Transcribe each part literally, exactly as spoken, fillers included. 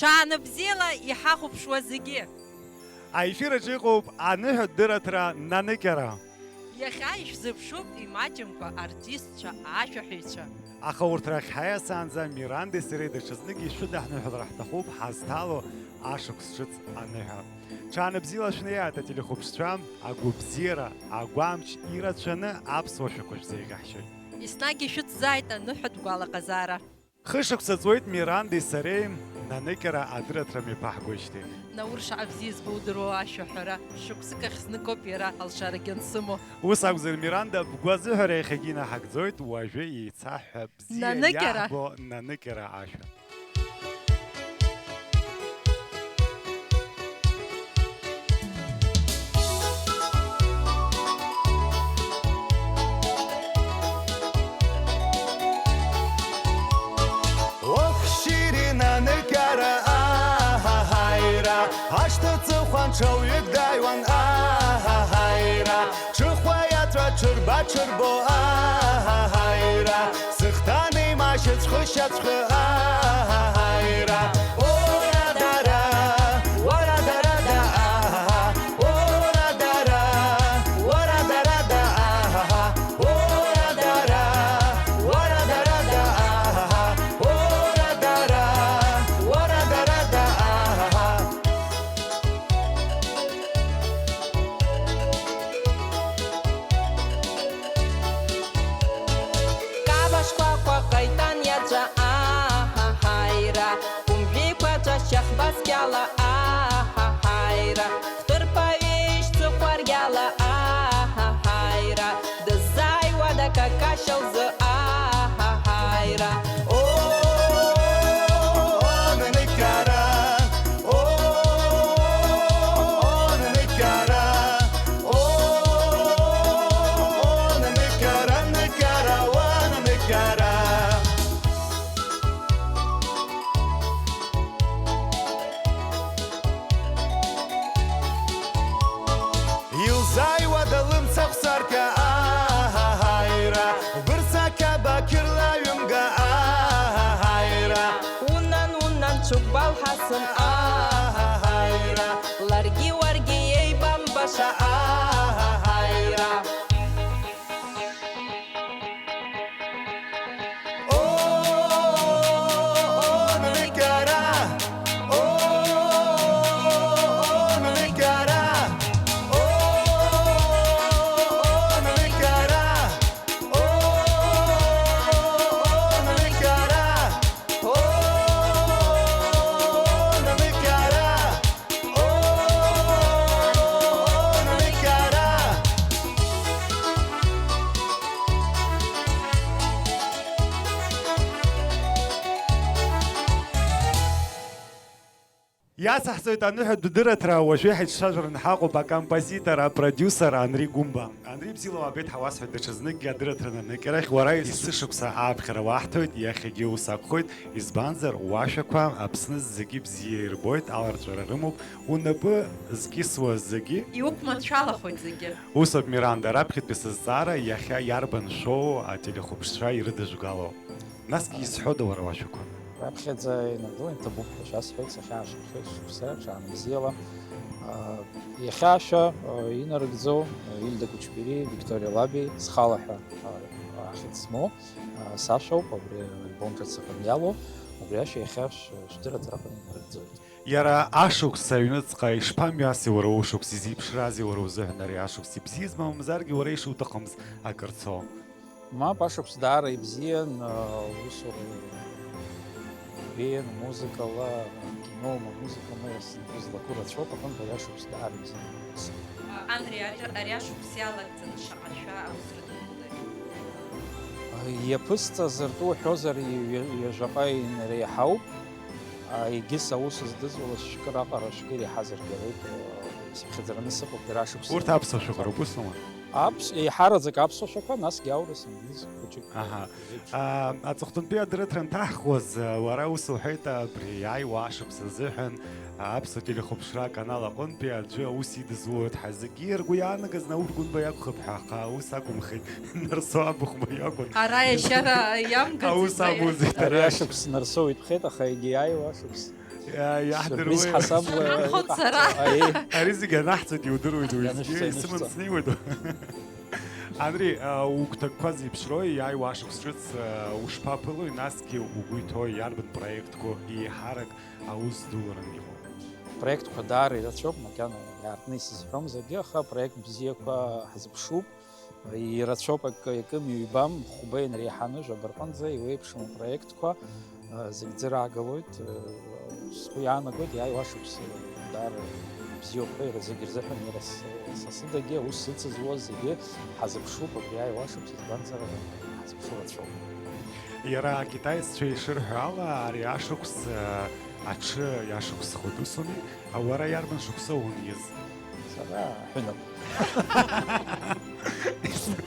Ҽаанбзиала иҳахәаԥшуа зегьы! Аефир аҿы иҟоуп аныҳәатә дырраҭара Наныкьара. Иахьа ишәзыԥшуп имаҷымкәа артистцәа, ашәаҳәаҩцәа. Аха урҭ рахь ҳаиасаанӡа Мирандеи сареи даҽазнык ишәыдаҳныҳәалар ҳҭахуп ҳазҭало ашықәс ҿыц аныҳәа. Ҽаанбзиала шәнеиааит, ателехәаԥшцәа, агәабзиара, агәамч ирацәаны аԥсуа шәақәа шәзеиӷьаҳшьоит. Еснагь ишәыцзааит аныҳәатә гәалаҟазаара. Хышықәса ҵуеит Мирандеи сареи Наныкьара адырраҭара мҩаԥаҳгоижьҭеи. Наур шаҟа бзиа избо удыруоу ашәаҳәара, шықәсык ахь зныкоуп иара алшарагьы ансымоу. Ус акәзар, Миранда, бгәы азыҳәара иахьагьы инаҳагӡоит, уажәы еицаҳҳәа бзиа Наныкьара. Иаҳбо Наныкьара ашәа. Ох, Шьыри, Наныкьара, аҳаҳаира, ашҭа ҵыхәан ҽа уаҩык дааиуан, аҳаҳаира. Ҽыхәа иаҵәа ҽырба-ҽырбо, аҳаҳаира, сыхҭанеимашьыц хышьацәхы, аҳаҳаира. Ора дара, ора дара да, аҳаҳа, ора дара, ора дара да, аҳаҳа, ора дара, ора дара да, аҳаҳа, ора дара, ора дара да, аҳаҳа. Кабашқәа ҟәаҟәа итәан иаҵәа, аҳаҳаира, Кәымжәеиқәаҵәа шьахбасқьала, аҳаҳаира, Хҭырԥаҩеишь цыхәаргьала, аҳаҳаира, дыззааиуада какашьа лзы, аҳаҳаира. О, Наныкьара, о, Наныкьара, о, Наныкьара, Наныкьара, уа Наныкьара. Илзааиуада лымцахә саркьа, аҳаҳаира, Бырса қьаба қьырла ҩымга, аҳаҳаира. Унан, унан, ҽыкәбал ҳасым, аҳаҳаира, ларгьы уаргьы еибамбаша, аҳаҳаира. Иацаҳҵоит аныҳәатә дырраҭара, уажәы ҳаицәажәаран ҳаҟоуп акомпозитор, апродиусер Анри Гәымба. Анри, бзиала уаабеит, ҳауасҳәоит даҽазныкгьы адырраҭара Наныкьарахь. Уара есышықәса ааԥхьара уаҳҭоит, иахьагьы ус акәхоит, избанзар, уашәақәа Аԥсны зегьы бзиа ирбоит, аларҵәара рымоуп, унапы зкьысуа зегьы иуқәманшәалахоит зегьы. Усоуп, Миранда, раԥхьатәи сызҵаара, иахьа иарбан шоу ателехәаԥшцәа ирыдыжәгало? Насгьы изҳәода уара уашәақәа? Раԥхьаӡа инагӡаны иҭабуп ҳәа шәасҳәеит, сахьаашьҭахьоу шықәса ҽаанбзиала. Иахьа ашәа инарыгӡо Ильда Кәычбери, Викториа Лаби, Схала ҳәа ахьӡ змоу сашәоуп, абри альбом ҿыц аҟны иалоу, убри ашәа иахьа шә-, шәдырраҭара аҟны инарыгӡоит. Иара ашықәс аҩныҵҟа ишԥамҩаси уара ушықәс, изеиԥшрази уара узыҳәан ари ашықәс, ибзиаз мамзаргьы уара ишуҭахымз акыр цо? Мап, ашықәс даара ибзиан, а, усура беиан, музыкала, кинома, музыкама, снапы злаку рацәоуп, аҟынтә ари ашықәс даара ибзиан. Анри, ари, ари ашықәс иалагӡаны шаҟа шәа аус рыдукылеи? Иаԥысҵаз ртәы уҳәозар, ҩа-, ҩажәаҟа инареиҳауп. А, егьыс аус здызуа ласшәкы раҟара шәкы иреиҳазаргьы ауеит, а, сыԥхьаӡараны сыҟоуп иара ашықәс. Урҭ аԥсуа шәақәа ракәу, сыман? Аԥс-, еиҳараӡак аԥсуа шәақәа, насгьы аурыс, англыз, хәыҷык. Аҳа. Зегь. А, аҵыхәтәантәи адырраҭара анҭаҳхуаз, а, уара ус уҳәеит, абри иааиуа ашықәс азыҳәан, а, аԥсуа телехәаԥшра аканал аҟынтәи аӡәы аус идызулоит ҳәа. Зегьы ргәы иаанагаз Наур Гәынба иакәхап ҳәа, аха ус акәымхеит, Нарсоу Абыхәба иакәын. Ара иашьара иамгаӡеит. Аус амузеит. Ари ара ашықәс Нарсоу итәхеит, аха егьи иааиуа ашықәс. Иа-, иаҳдыруеи? Сюрприз ҳасабла. Иаҳхәоит сара. Аиеи. Ари зегьы анаҳҵоит, иудыруеит уеизгьы, ианышәҵа, исыман ианышәҵа. Снеиуеит. Анри, а, угәҭакқәа зеиԥшрои, иааиуа ашықәс ҿыц, а, ушԥаԥылои, насгьы угәы иҭоу иарбан проектқәоу еиҳарак аус дуларан иҟоу? Проектқәа даара ирацәоуп, макьана иаартны исызҳәом зегьы, аха апроект бзиақәа ҳзыԥшуп. Ирацәоуп, акы иакым, ҩбам, хәба инреиҳаны жәабарҟынӡа еиуеиԥшым апроектқәа, а, зегь ӡыраагалоит. А, сгәы иаанагоит, иааиуа ашықәс даара бзиоуп ҳәа, иара зегь рзыҳәан, иара с-, са сыдагьы аус зыцызуаз зегьы ҳазыԥшуп абри иааиуа ашықәс, избанзар, ҳазыԥшу рацәоуп. Иара акитаеццәа ишырҳәо ала, ари ашықәс, а, аҽы иашықәсхоит, усуми? А уара иарбан шықәса униз? Сара ҳәынаԥ. Ис-,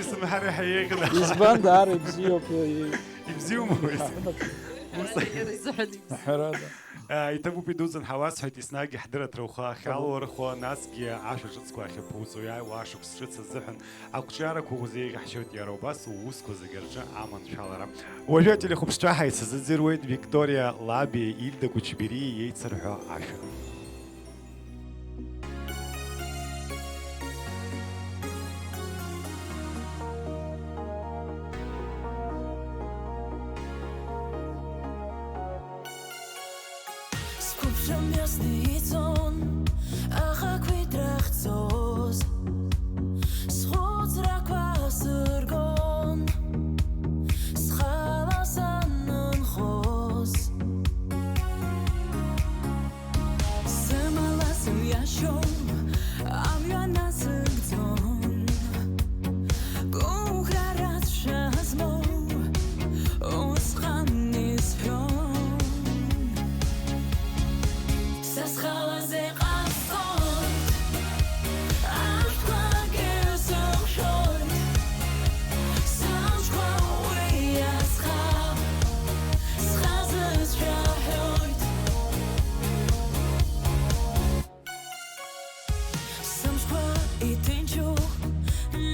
исымҳәар иаҳа еиӷьын. Избан, даара ибзиоуп, и-, ибзиоума уи? Ҳәынаԥ. Ус. Иара изыҳәан ибзиоуп. Ҳәарада. Э, иҭабуп, идуӡӡан ҳауасҳәоит, еснагь иаҳдырраҭара ухы ахьалурхо, насгьы ашәа ҿыцқәа ахьаԥуҵо, иааиуа ашықәс ҿыц азыҳәан ақәҿиарақәа узеиӷьаҳшьоит, иара убас уусқәа зегьы рҿы аманшәалара. Уажәы ателехәаԥшцәа ҳаицазыӡырҩуеит Викториа Лабиеи Ильда Кучбериеи еицырҳәо ашәа. Сқәыԥшра мҩасны ицон, аха ақәиҭра ахьцоз, схәыцрақәа сыргон, схала санынхоз. Сымала сымҩашьо амҩа насыгӡон. Гәыӷра рацәа змоу усҟан исҳәон. Са схала зеиҟасҵоит, ашәҭқәагьы сыхшәоит. Сымшқәа уи иазхап, схазы сшәаҳәоит. Сымшқәа иҭынчу,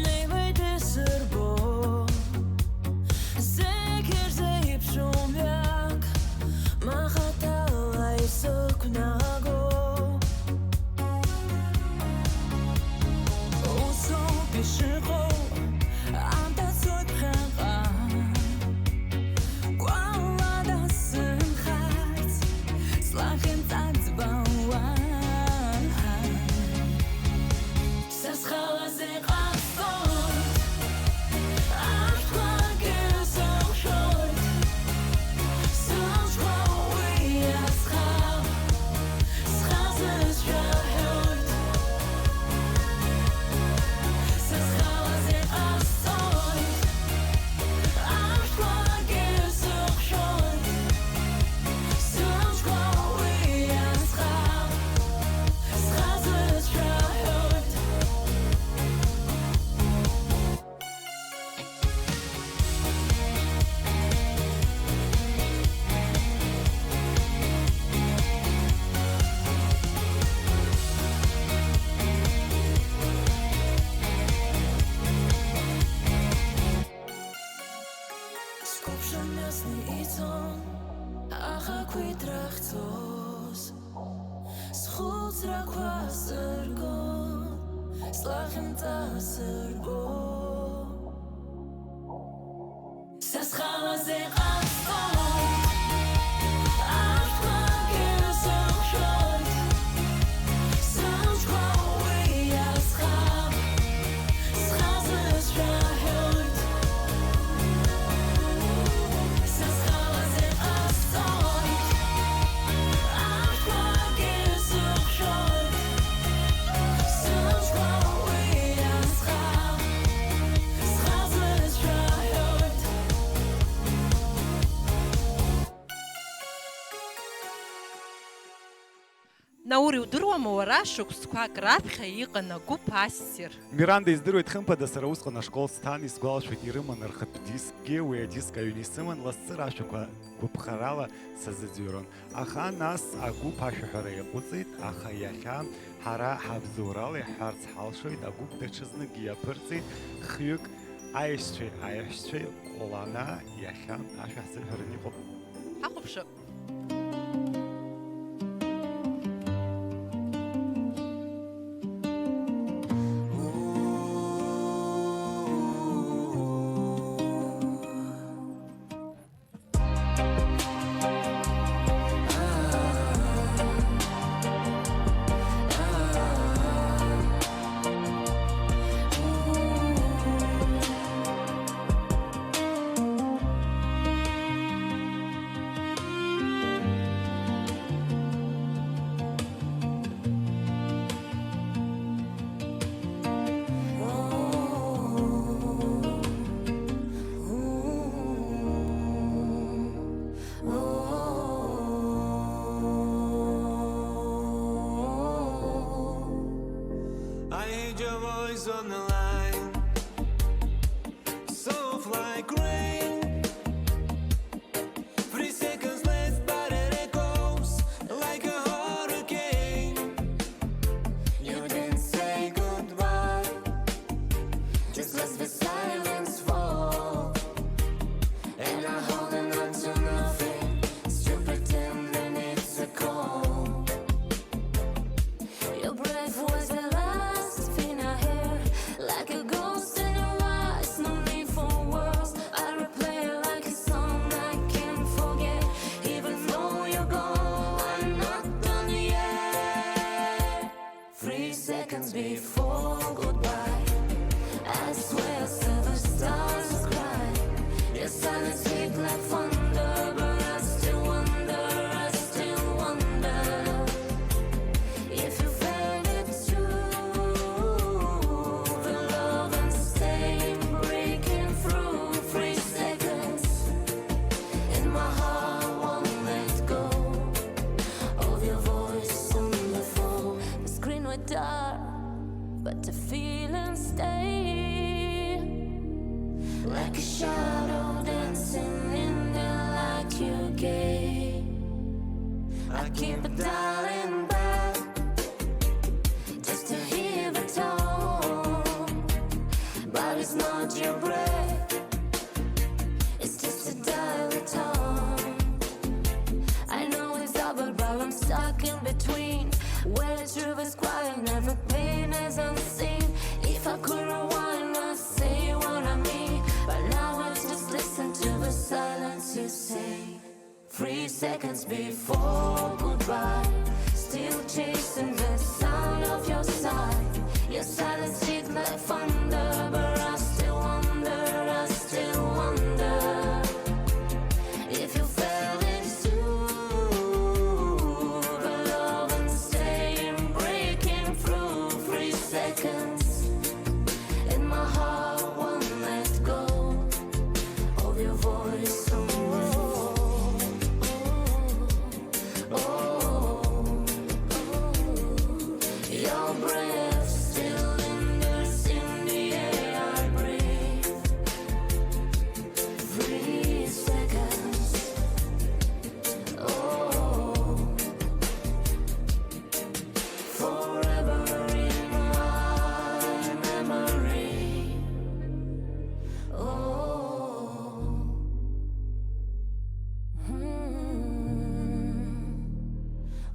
неиуеит исырбо. Зегь ирзеиԥшу мҩак, ма хаҭала исықәнаго. Усоуп ишыҟоу, аамҭа цоит ԥхьаҟа. Гәалада сынхарц, слахьынҵа ӡбауа. Са схала зеиҟасҵоит, ашәҭқәагьы сыхшәоит. Сымшқәа уи иазхап, схазы сшәаҳәоит. Са схала зеиҟасҵоит, ашәҭқәагьы сыхшәоит. Сымшқәа уи иазхап, схазы сшәаҳәоит. Сқәыԥшра мҩасны ицон, аха ақәиҭра ахьцоз. Схәыцрақәа сыргон, слахьынҵа сырбон. Са схала зеиҟасҵоит, ашәҭқәагьы сыхшәоит. Сымшқәа уи иазхап, схазы сшәаҳәоит. Са схала зеиҟасҵоит, ашәҭқәагьы сыхшәоит. Сымшқәа уи иазхап, схазы сшәаҳәоит. Наур, иудыруама уара, шықәсқәак раԥхьа иҟан агәыԥ Ассир? Миранда, издыруеит, хымԥада, сара усҟан ашкол сҭан, исгәалашәоит, ирыман рхатә дискгьы, уи адиск аҩны исыман, лассы рашәақәа гәаԥхарала сазыӡырҩуан. Аха нас агәыԥ ашәаҳәара иаҟәыҵит, аха иахьа ҳара ҳабзоурала иаҳҳәарц ҳалшоит, агәыԥ даҽазныкгьы иаԥырҵит, хҩык аешьцәеи аиаҳәшьцәеи Ҟәланаа иахьа ашәа ҳзырҳәараны иҟоуп. Ҳахәаԥшып. On the line, soft like rain. Three seconds left, but it echoes like a hurricane. You didn't say goodbye, just let the silence fall. And I'm holding on to nothing, still pretending it's a call. Your breath was the last thing I heard, like a ghost in your eyes, no need for words. I replay it like a song I can't forget, even though you're gone, I'm not done yet. Three seconds before goodbye, I swear silver stars cry. Your silence hit like thunder, but I still wonder, I still wonder if you felt it too. The love and staying, breaking through. Three seconds, and my heart won't let go of your voice on the phone. The screen went dark, but the feeling stayed like a shadow dancing in the light you gave. I keep dialing back just to hear the tone, but it's not your breath, it's just a dial tone. I know it's double, but I'm stuck in between. Where the truth is quiet, never pain is unseen. If I could rewind, I'd say what I mean. But now I just listen to the silence you say. Three seconds before goodbye, still chasing the sound of your sigh. Your silence hit like thunder, but I still wonder, I still wonder if you felt it too. The love and staying, breaking through. Three seconds, and my heart won't let go of your voice. Oh, oh, oh, oh. Your breath still lingers in the air I breathe. Three seconds. Oh, forever in my memory. Oh, hmm.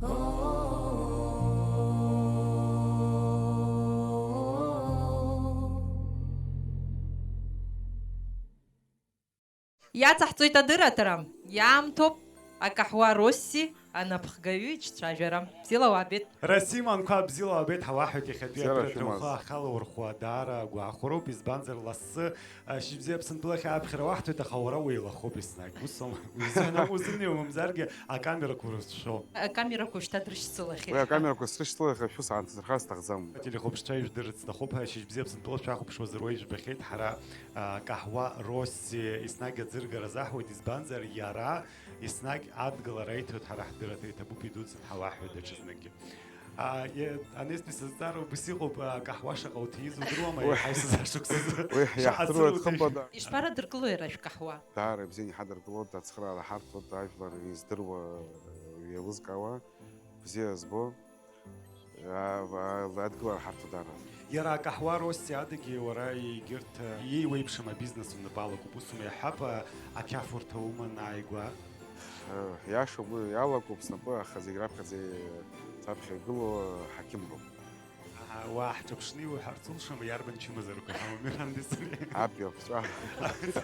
Oh. Иаҵаҳҵоит адырраҭара. Иаамҭоуп акаҳуа Росси анапхгаҩы иҿцәажәара. Бзиала уаабеит. Расима, анқәа бзиала уаабеит, ҳәа уаҳәоит иахьатәи Бзиала адырраҭара шәымаз. Ухы ахала урхәадара агәахәароуп, избанзар лассы, а, шьыжьбзиа Аԥсынтәылахь ааԥхьара уаҳҭоит, аха уара уеилахоуп еснагь. Ус аума? Узын-, узымнеи, мамзаргьы акамерақәа урыцәшәо. Акамерақәа шьҭа дрышьцылахьеит. Уи акамерақәа срышьҭылахьеит, шәус аанҭзырхар сҭахӡам. Ателехәаԥшцәа ижәдырырц сҭахуп ҳәа, шьыжьбзиа Аԥсынтәыла шәахәаԥшуазар уа ижәбахьеит, ҳара, а, Каҳуа Росси еснагь аӡыргара заҳуеит, избанзар иара еснагь адгылара аиҭоит, ҳара ҳдырраҭара иҭабуп, идуӡӡан ҳәа уаҳҳәоит даҽазныкгьы. А, е-, Анести, сызҵаара убас иҟоуп, а, Каҳуа шаҟа уҭиз удыруама, Уи, еиҳа исызашықәсазы уи шаҟа иаҳдыруеит, ацыруҭи? Хымԥада. Ишԥарадыркылои ара шәкаҳуа? Даара ибзианы иҳадыркылоит, ацхыраара ҳарҭоит, ажәлар издыруа, еилызкаауа, бзиа збо, а, а, адгылара ҳарҭоит даара. Иара Акаҳуа Росси адагьы уара егьырҭ, а, иеиуеиԥшым абизнес унапы алакуп, усума, иаҳҳәап, а, ақьафурҭа уман ааигәа? Э, иашоуп, уи иалакуп снапы, аха зегь раԥхьаӡа саԥхьа игылоу ҳақьымроуп. Аҳа, уа ҳҿаԥшны иуҳәарц улшама, иарбан чымазарақәа ҳамоу Миранди сареи? Аб иаԥҵәа.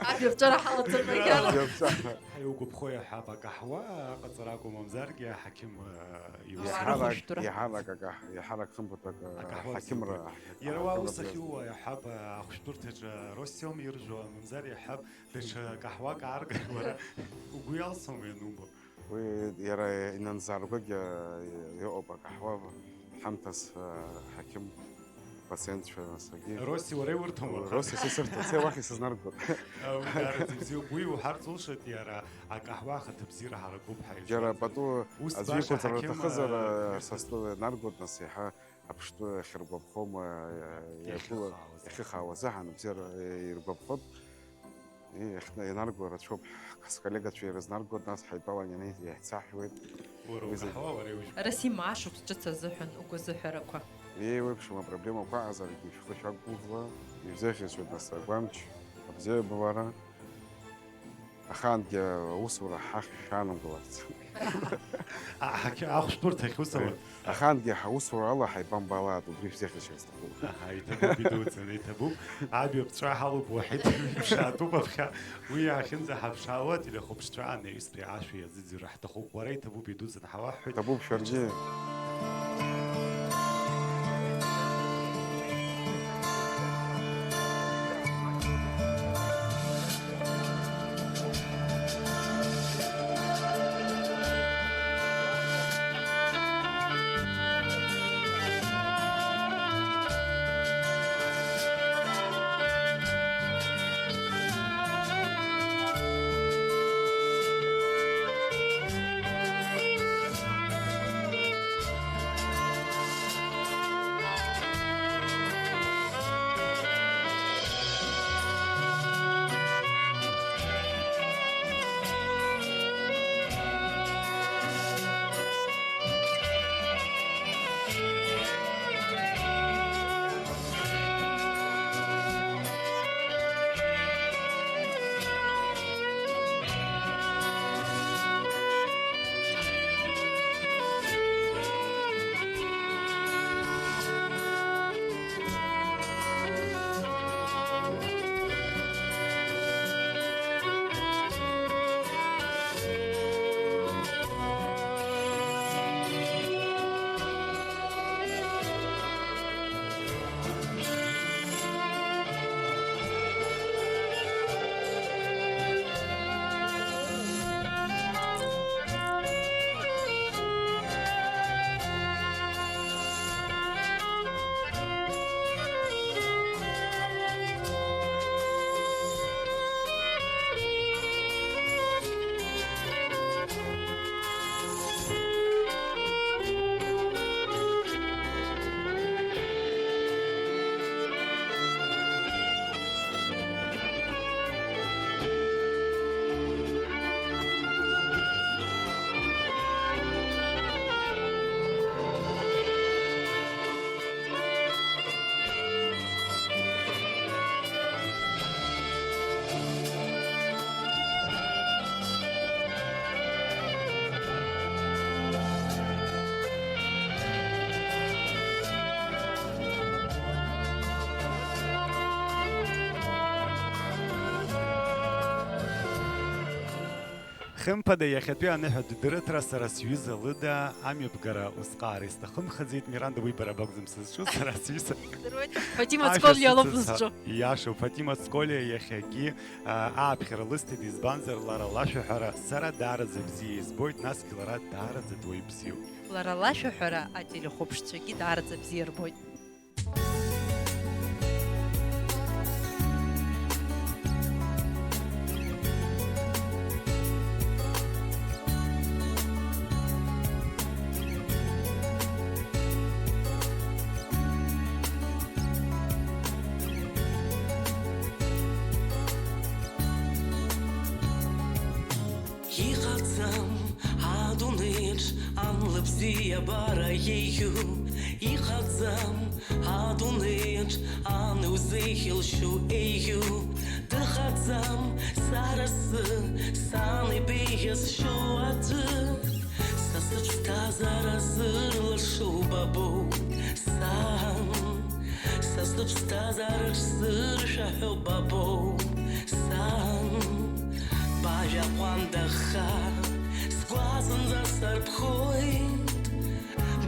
Аб иаԥҵәара ҳалаҵырма иара? Аб иаԥҵәа. Ҳа иугәаԥхо иаҳҳәап, акаҳуа аҟаҵара акәым, мамзаргьы аҳақьым, э, иус. Иаҳарак, Арахәышәтәра. Иаҳарак акаҳ-, иаҳарак хымԥада акы-, Акаҳуа ҳақьымра, зыдуп. Иара уа акаҳәымра ус ахьыуа иаҳҳәап, ахәшәтәырҭаҿы Россиом иржәуа, мамзар иаҳҳәап, даҽа каҳуак ааргар уара угәы иалсуама ианубо? Уи иара инанзааргогьы иҟоуп, акаҳуа ҳамҭас, ҳақьым, пациентцәа, саргьы. Росси, уара иурҭома? Росси, са исырҭоит, са уахь исызнаргоит. Уи даараӡа ибзиоуп. Уи уҳәарц улшоит, иара акаҳуа ахаҭабзиара ҳаракуп ҳәа. Иара ишәарҭоу. Пату ус аӡәы баша иқәырҵара ҳақьым, лҭахызар, а, са стәы наргоит, нас иаҳа Аԥштәы ахьыргәаԥхом, э, иагәыла-, иахьыхаауаз. Иахьыхаауаз аҳан, бзиара, э, иргәаԥхоит. Э, иахьна-, ианарго рацәоуп, ҳколлегацәа ирызнаргоит, нас ҳаидтәалан ианеи-, иаҳцаҳәуеит. Уара уи зегь угәаҳауа, уара иужәбо. Расим, ашықәс ҿыц азыҳәан угәы азыҳәарақәа. Еиуеиԥшым апроблемақәа аҟазаргьы шәхы шәақәгәыӷла, ишәзеиӷьасшьоит нас агәамч, абзиабара. Ахаангьы аусура ҳахь шәаанамгаларц. А, ҳақь-, ахәшәтәырҭахь ус ауеит. Ахаангьы ҳаусура ала ҳаибамбалааит, убри шәзеиӷьасшьар сҭахуп. Аҳа, иҭабуп, идуӡӡаны иҭабуп. Амҩа ԥҵәа ҳалоуп, уаҳа иҭабуп, ԥшаатәуп аԥхьа. Уи иаахьынӡаҳаԥшаауа, ателехәаԥшцәа анаҩстәи ашәа иазыӡырҩра ҳҭахуп. Уара иҭабуп, идуӡӡаны ҳауаҳҳәоит. Иҭабуп шәаргьы. Хымԥада, иахьатәи аныҳәатә дырыҭра сара сҩыза лыда амҩаԥгара усҟаара исҭахымхаӡеит. Миранда, уи бара бакәӡам сызҿу, сара сҩыза. Фатима Ашәа Цколиа лоуп сыцызҳа-, зҿу. Иашоуп, Фатима Цколиа иахьагьы, а, ааԥхьара лысҭеит, избанзар, лара лашәаҳәара сара даараӡа бзиа избоит, насгьы лара даараӡа дуаҩ бзиоуп. Лара лашәаҳәара ателехәаԥшцәагьы даараӡа бзиа рбоит. Иҟаӡам адунеиаҿ ан лыбзиабара еиӷьу, иҟаӡам адунеиаҿ ан иузеиӷьалшьо еиӷьу, дыҟаӡам сара сзы сан ибеиӷьасшьо аӡәы. Са сыԥсҭазаара зырлашо бабоуп, сан. Са сыԥсҭазаараҿ сыршәаҳәо бабоуп, сан. Бажәа ҟәандаха сгәаҵанӡа сарԥхоит,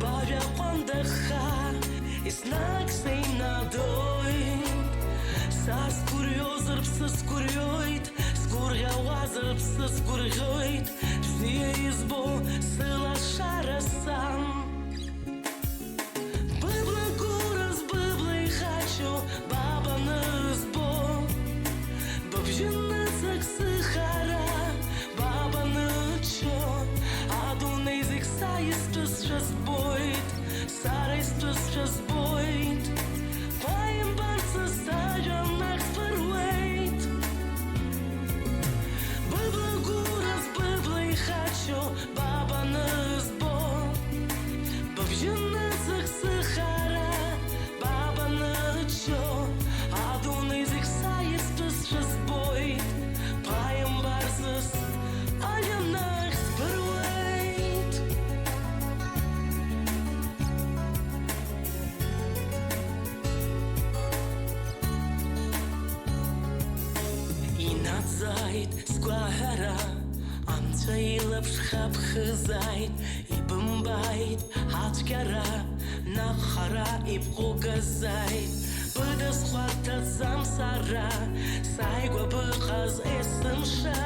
бажәа ҟәандаха еснагь сеимнадоит. Са сгәырҩозар, бсызгәырҩоит, сгәырӷьауазар, бсызгәырӷьоит, бзиа избо сылашара сан. Быбла гәыраз, быбла ихаччо, ба банызбо, быбжьы ныҵак сыхара, ба баныччо, адунеи зегь са истәызшәа збоит, сара истәызшәа Ӡааит сгәаҳәара, анцәа илаԥш хьаԥхызааит, ибымбааит ацәгьара, наҟ хара ибҟәыгазааит, быда схәарҭаӡам сара, сааигәа быҟаз есымша,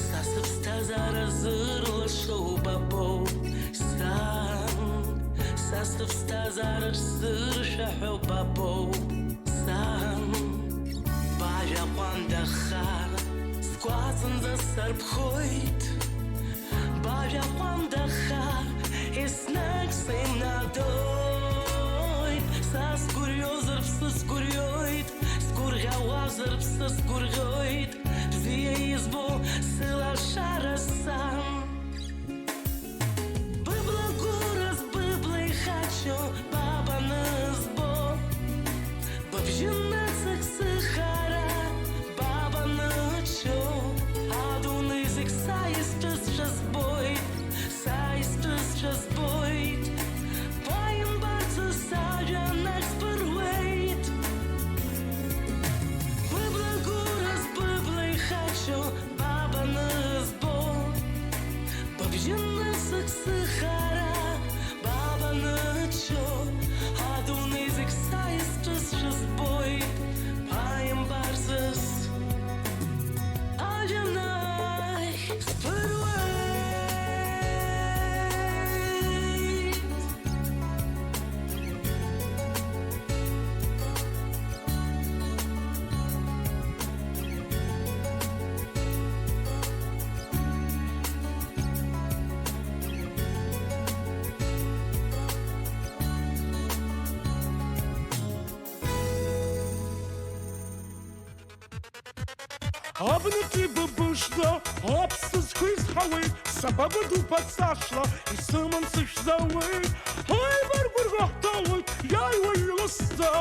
са сыԥсҭазаара зырлашоу ба боуп, сан, са сыԥсҭазаара шсыршәаҳәо ба боуп. Сан, бажәа ҟәанда хар, сгәаҵанӡа сарԥхоит. Бажәа ҟәанда хар, еснагь сеимнадоит. Са сгәырҩозар, бсызгәырҩоит, сгәырӷьауазар, бсызгәырӷьоит. Бзиа избо сылашара сан. Быбла гәыраз, быбла ихаччо, ба банызбо, быбжьы ныҵак сыхара, ба баныччо, адунеи зегь са истәызшәа збоит, са истәызшәа збоит, баимбарцаз сажәа нагь сԥыруеит. Быбла гәыраз, быбла ихаччо, ба банызбо, быбжьы нысык сыхара, ба баныччо, адунеи зегь са истәызшәа збоит, баимбарцаз ажәа нагь сԥыруеит. Абнатәи быбышӡа аԥсы зқәу изҳауеит, сабабаду бацашла, исыман сышәзауеит. Ҳаибаргәырӷьо ҳҭалоит, иааиуа иласӡа,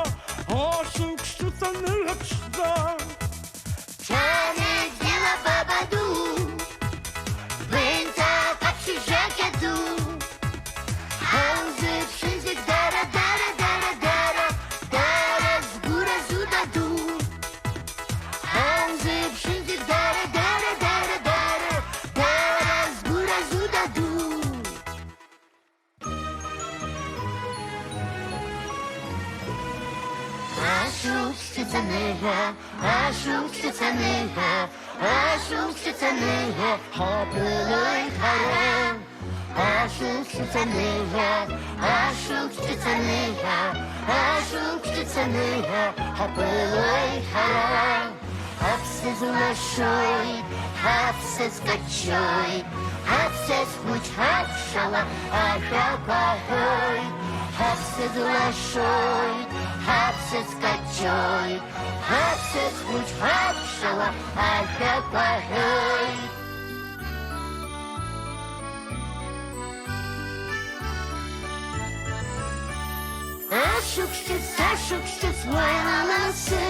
ашықәс ҿыц аныҳәа ԥшӡа. Ҽанызқьла бабаду, бынҭ аҟаԥшьы жакьа ду. Ҳаузыԥшын зегь дара, дара, дара, дара, дара згәы разу даду. Ҳаузыԥшын зегь дара, дара, дара, дара, дара згәы разу даду. Ашықәс ҿыц аныҳәа, ашықәс ҿыц аныҳәа, ашықәс ҿыц аныҳәа, ҳаԥылоит ҳара. Ашықәс ҿыц аныҳәа, ашықәс ҿыц аныҳәа, ашықәс ҿыц аныҳәа, ҳаԥылоит ҳара. Ҳаԥсы злашоит, ҳаԥсы зкаччоит, ҳаԥсаӡ хәыҷ ҳакәшала ашәақәа ҳәоит. Ҳаԥсы злашоит, ҳаԥсы зкаччоит, ҳаԥсаӡ хәыҷ ҳакәшала ашәақәа ҳәоит. Ашықәс ҿыц, ашықәс ҿыц, уаҩ лассы,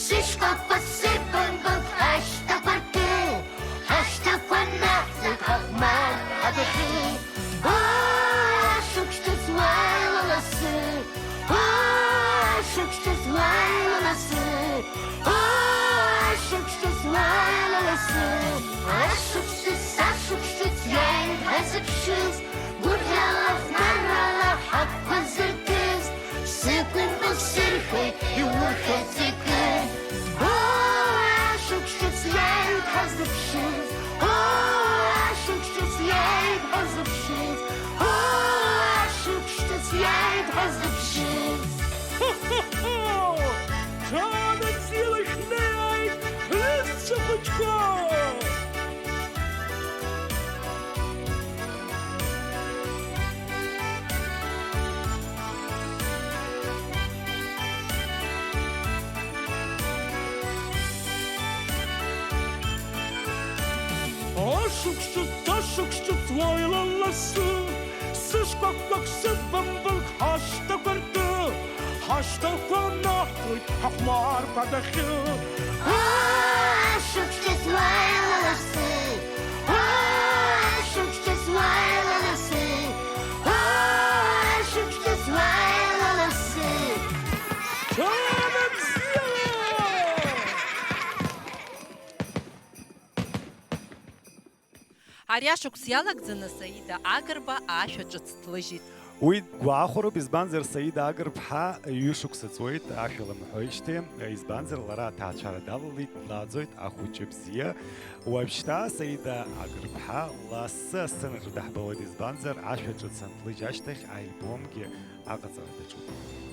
сышкәакәа, сыбымбыл, ҳашьҭақәа ртәы, ҳашьҭақәа наҳҵоит ҳахәмар адәахьы. Оо, ашықәс ҿыц, уаҩ лассы, оо, ашықәс ҿыц, уаҩ лассы, оо, ашықәс ҿыц, уаҩ лассы, ашықәс ҿыц, ашықәс ҿыц, иааит ҳазыԥшыз. Гәырӷьала, хәмаррала ҳагәқәа зыркыз, сықәымбо сырҳәоит, иурҳәо зегьы. Оо, ашықәс ҿыц иааит ҳазыԥшыз, оо, ашықәс ҿыц иааит ҳазыԥшыз, оо, ашықәс ҿыц иааит ҳазыԥшыз. Ҳа-ҳа-ҳа! Ҽаанбзиала шәнеит, ҳҩызцәа хәыҷқәа! Ашықәс ҿыц, ашықәс ҿыц, уаҩ лассы, сышкәакәак, сыбымбыл, ҳашьҭақәа ртәы, ҳашьҭақәа наҳҵоит ҳахәмарқәа адәахьы. Оо, ашықәс ҿыц, уаҩ лассы, оо, ашықәс ҿыц, уаҩ лассы, оо, ашықәс ҿыц, уаҩ лассы. Ҽаанбзиала! Ари ашықәс иалагӡаны Саида Агрба ашәа ҿыц длыжьит. Уи гәахәароуп, избанзар Саида Агрԥҳа ҩышықәса ҵуеит ашәа лымҳәоижьҭеи, избанзар лара аҭаацәара далалеит, длааӡоит ахәыҷы бзиа. Уажәшьҭа Саида Агрԥҳа лассы асценаҿы даҳбалоит, избанзар ашәа ҿыц анлыжь ашьҭахь аальбомгьы аҟаҵара даҿуп.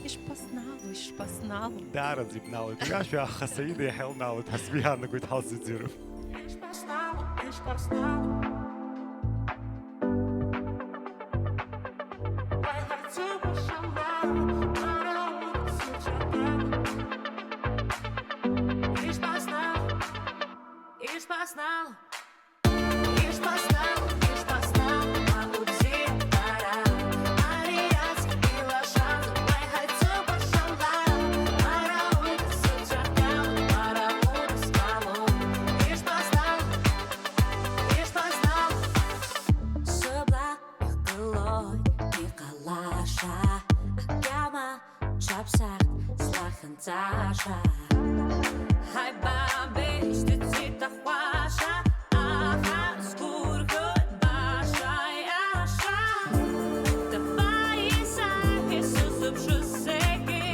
Ишԥаснаало, ишԥаснаало! Даараӡа ибналоит уи ашәа, аха Саида иаҳа илнаалоит ҳәа сгәы иаанагоит, ҳалзыӡырҩып. Ишԥаснаало, ишԥаснаало! Ишԥаснаало, ишԥаснаало! Сыблак икылоит иҟалаша, агьама ҽаԥсахт слахьынҵаша. Ҳаибабеижь дыцит ахәаша, аха сгәырӷьоит баша иаша. Дабаи саҳәеи сыззыԥшыз зегьы,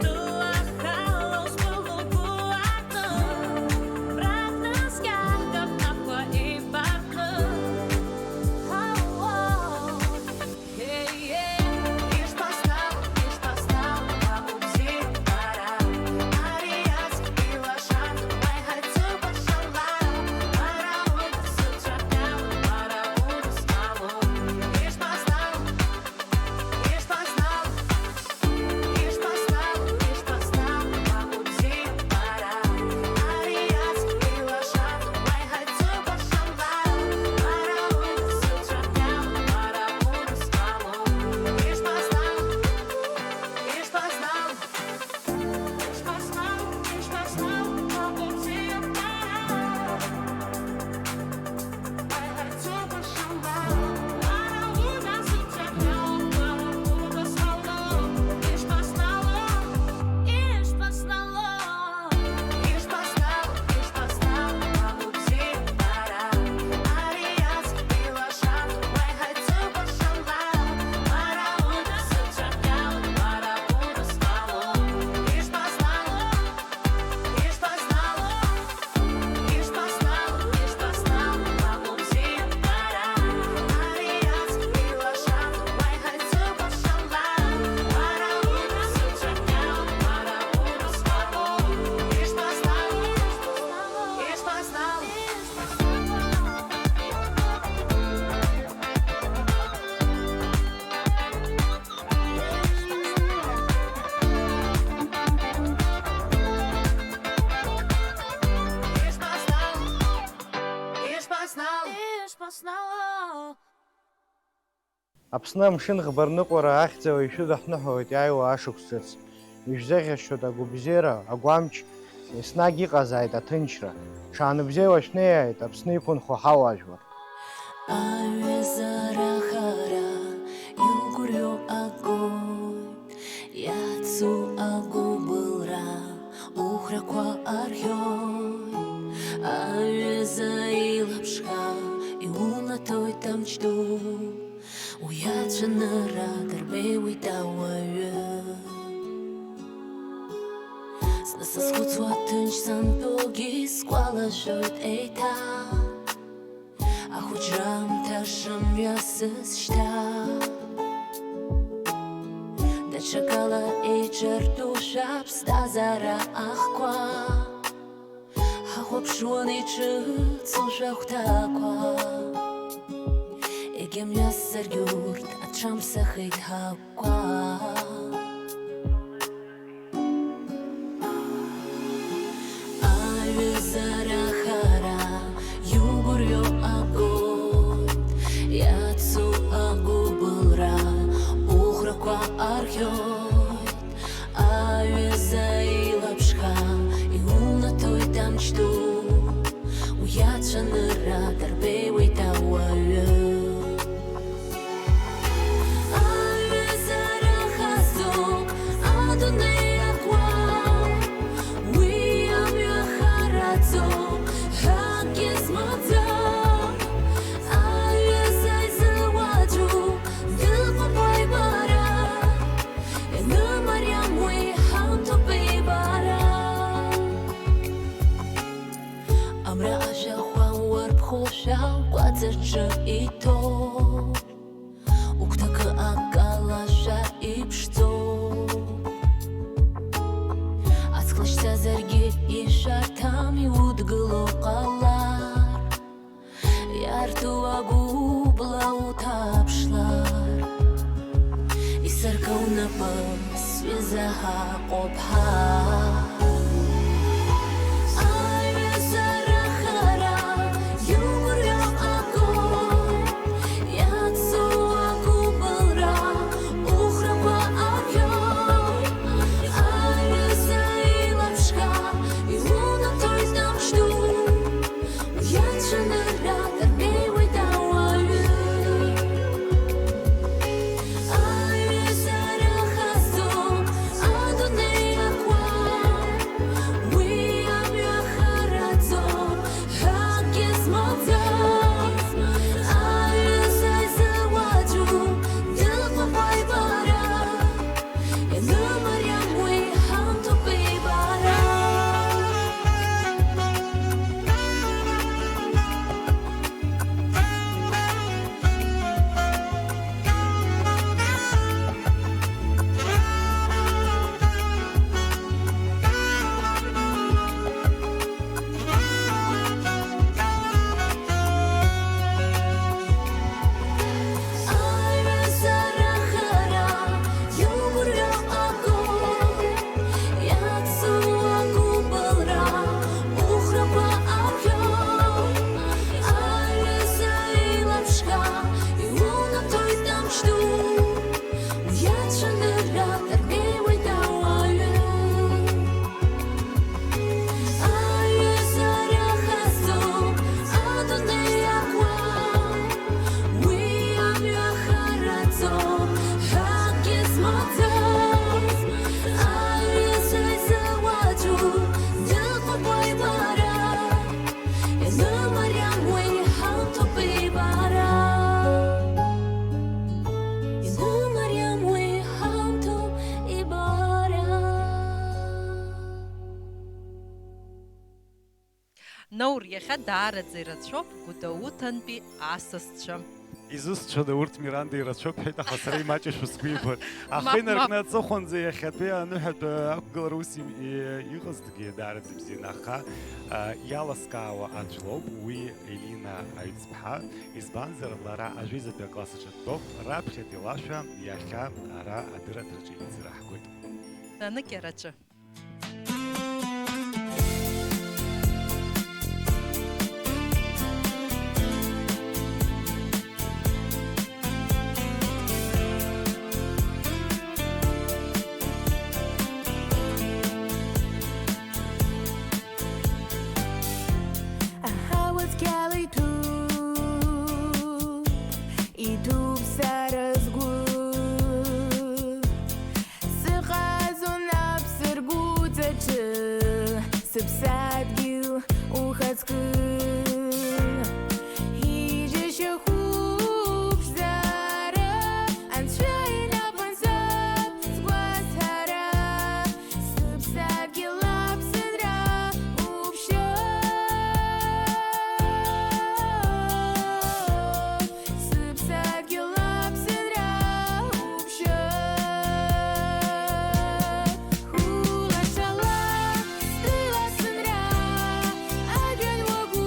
дылахало сгәы лгәы аартны, брак наскьагап ақәа ибартны. Аԥсны амшын ӷбарныҟәара ахьӡала ишәыдаҳныҳәалоит иааиуа ашықәс ҿыц. Ишәзеӷьасшьоит агәабзиара, агәамч, еснагь иҟазааит аҭынчра. Ҽаанбзиала шәнеиааит Аԥсны иқәынхо ҳауаажәлар. Аҩызара хара иугәырҩо агоит, иацу агәыбылра уӷрақәа архиоит. Аҩыза илаԥшха иунаҭоит амч ду. Уи ацәанырра дырбеиуеит ауаҩы. Зны сазхәыцуа ҭынч сантәугьы сгәалашәоит еиҭа. Ахәыҷра аамҭа шымҩасыз шьҭа. Даҽакала еиҿартәушәа аԥсҭазаара ахқәа. Ҳахәаԥшуан иҿыцу шәахәҭақәа, егьа мҩасзаргь урҭ аҽамԥсахит ҳагәқәа. Аҩызара хара иугәырҩо агоит, иацу агәыбылра уӷрақәа архиоит. Аҩыза илаԥшха иунаҭоит амч ду, уи ацәанырра дарбеиуеит ауаҩы. Аҩызара хазуп адунеи акуа, уи амҩа хараӡоуп, Сыҿы иҭоу угәҭакы акалашәа иԥшӡоуп. Аҵх лашьцазаргьы ишәарҭам иудгыло ҟалар, иарту агәыбла уҭаԥшлар, исыркы унапы, сҩыза ҳаҟоуп ҳа. Аҩызара хара иугәырҩо акоуп, иацу агәыбылра ухрақәа арҳәоит. Аҩыза илаԥшха иунаҭоит амш ду. Иацәанырра дырбеиуеит ауаҩы. Аҩызара хазом адунеи акуа, уи амҩа хараӡом, ҳәакгьы змаӡам. Аҩыза изы уаҵәу дыҟоуп аибара. Ианымариам уи ҳамҭоуп еибара. Аҩызара хара иугәырҩо акоуп, иацу агәыбылра ухрақәа арҳәоит. Аҩыза илаԥшха иунаҭоит амш ду. Иацәанырра дырбеиуеит ауаҩы. Аҩызара хазом адунеи акуа, уи амҩа хараӡом, ҳәакгьы змаӡам. Аҩыза изы уаҵәу дыҟоуп аибара. Ианымариам уи ҳамҭоуп ибара. Ианымариам уи ҳамҭоуп ибара. Наур, иахьа даараӡа ирацәоуп Гәдоуҭантәи асасцәа. Изусҭцәада урҭ, Миранда ирацәоуп ҳәеит, аха сара имаҷышәу сгәы иабоит. Ахы инаркны аҵыхәанӡа иахьатәи аныҳәатә ақәгылара ус им-, и-, иҟазҭгьы даараӡа ибзиан, аха, а, иаласкаауа аӡә лоуп, уи Елина Аҩӡԥҳа, избанзар, лара ажәеизатәи акласс аҿы дтәоуп, раԥхьатәи лашәа иахьа ара адырраҭараҿы еицыраҳгоит. Аныкьараҿы. Аҳауа цәгьала иҭәуп, иҭәуп сара сгәы. Сыҟазон аԥсыргәыҵаҿы, сыԥсадгьыл ухаҵкы. Ижьашьахәуп зара, анцәа инапы анҵап сгәазҭара. Сыԥсадгьыл аԥсынра уԥшьоит. Сыԥсадгьыл аԥсынра уԥшьоит. Улашала стәыла сынра, ажәҩан уагәы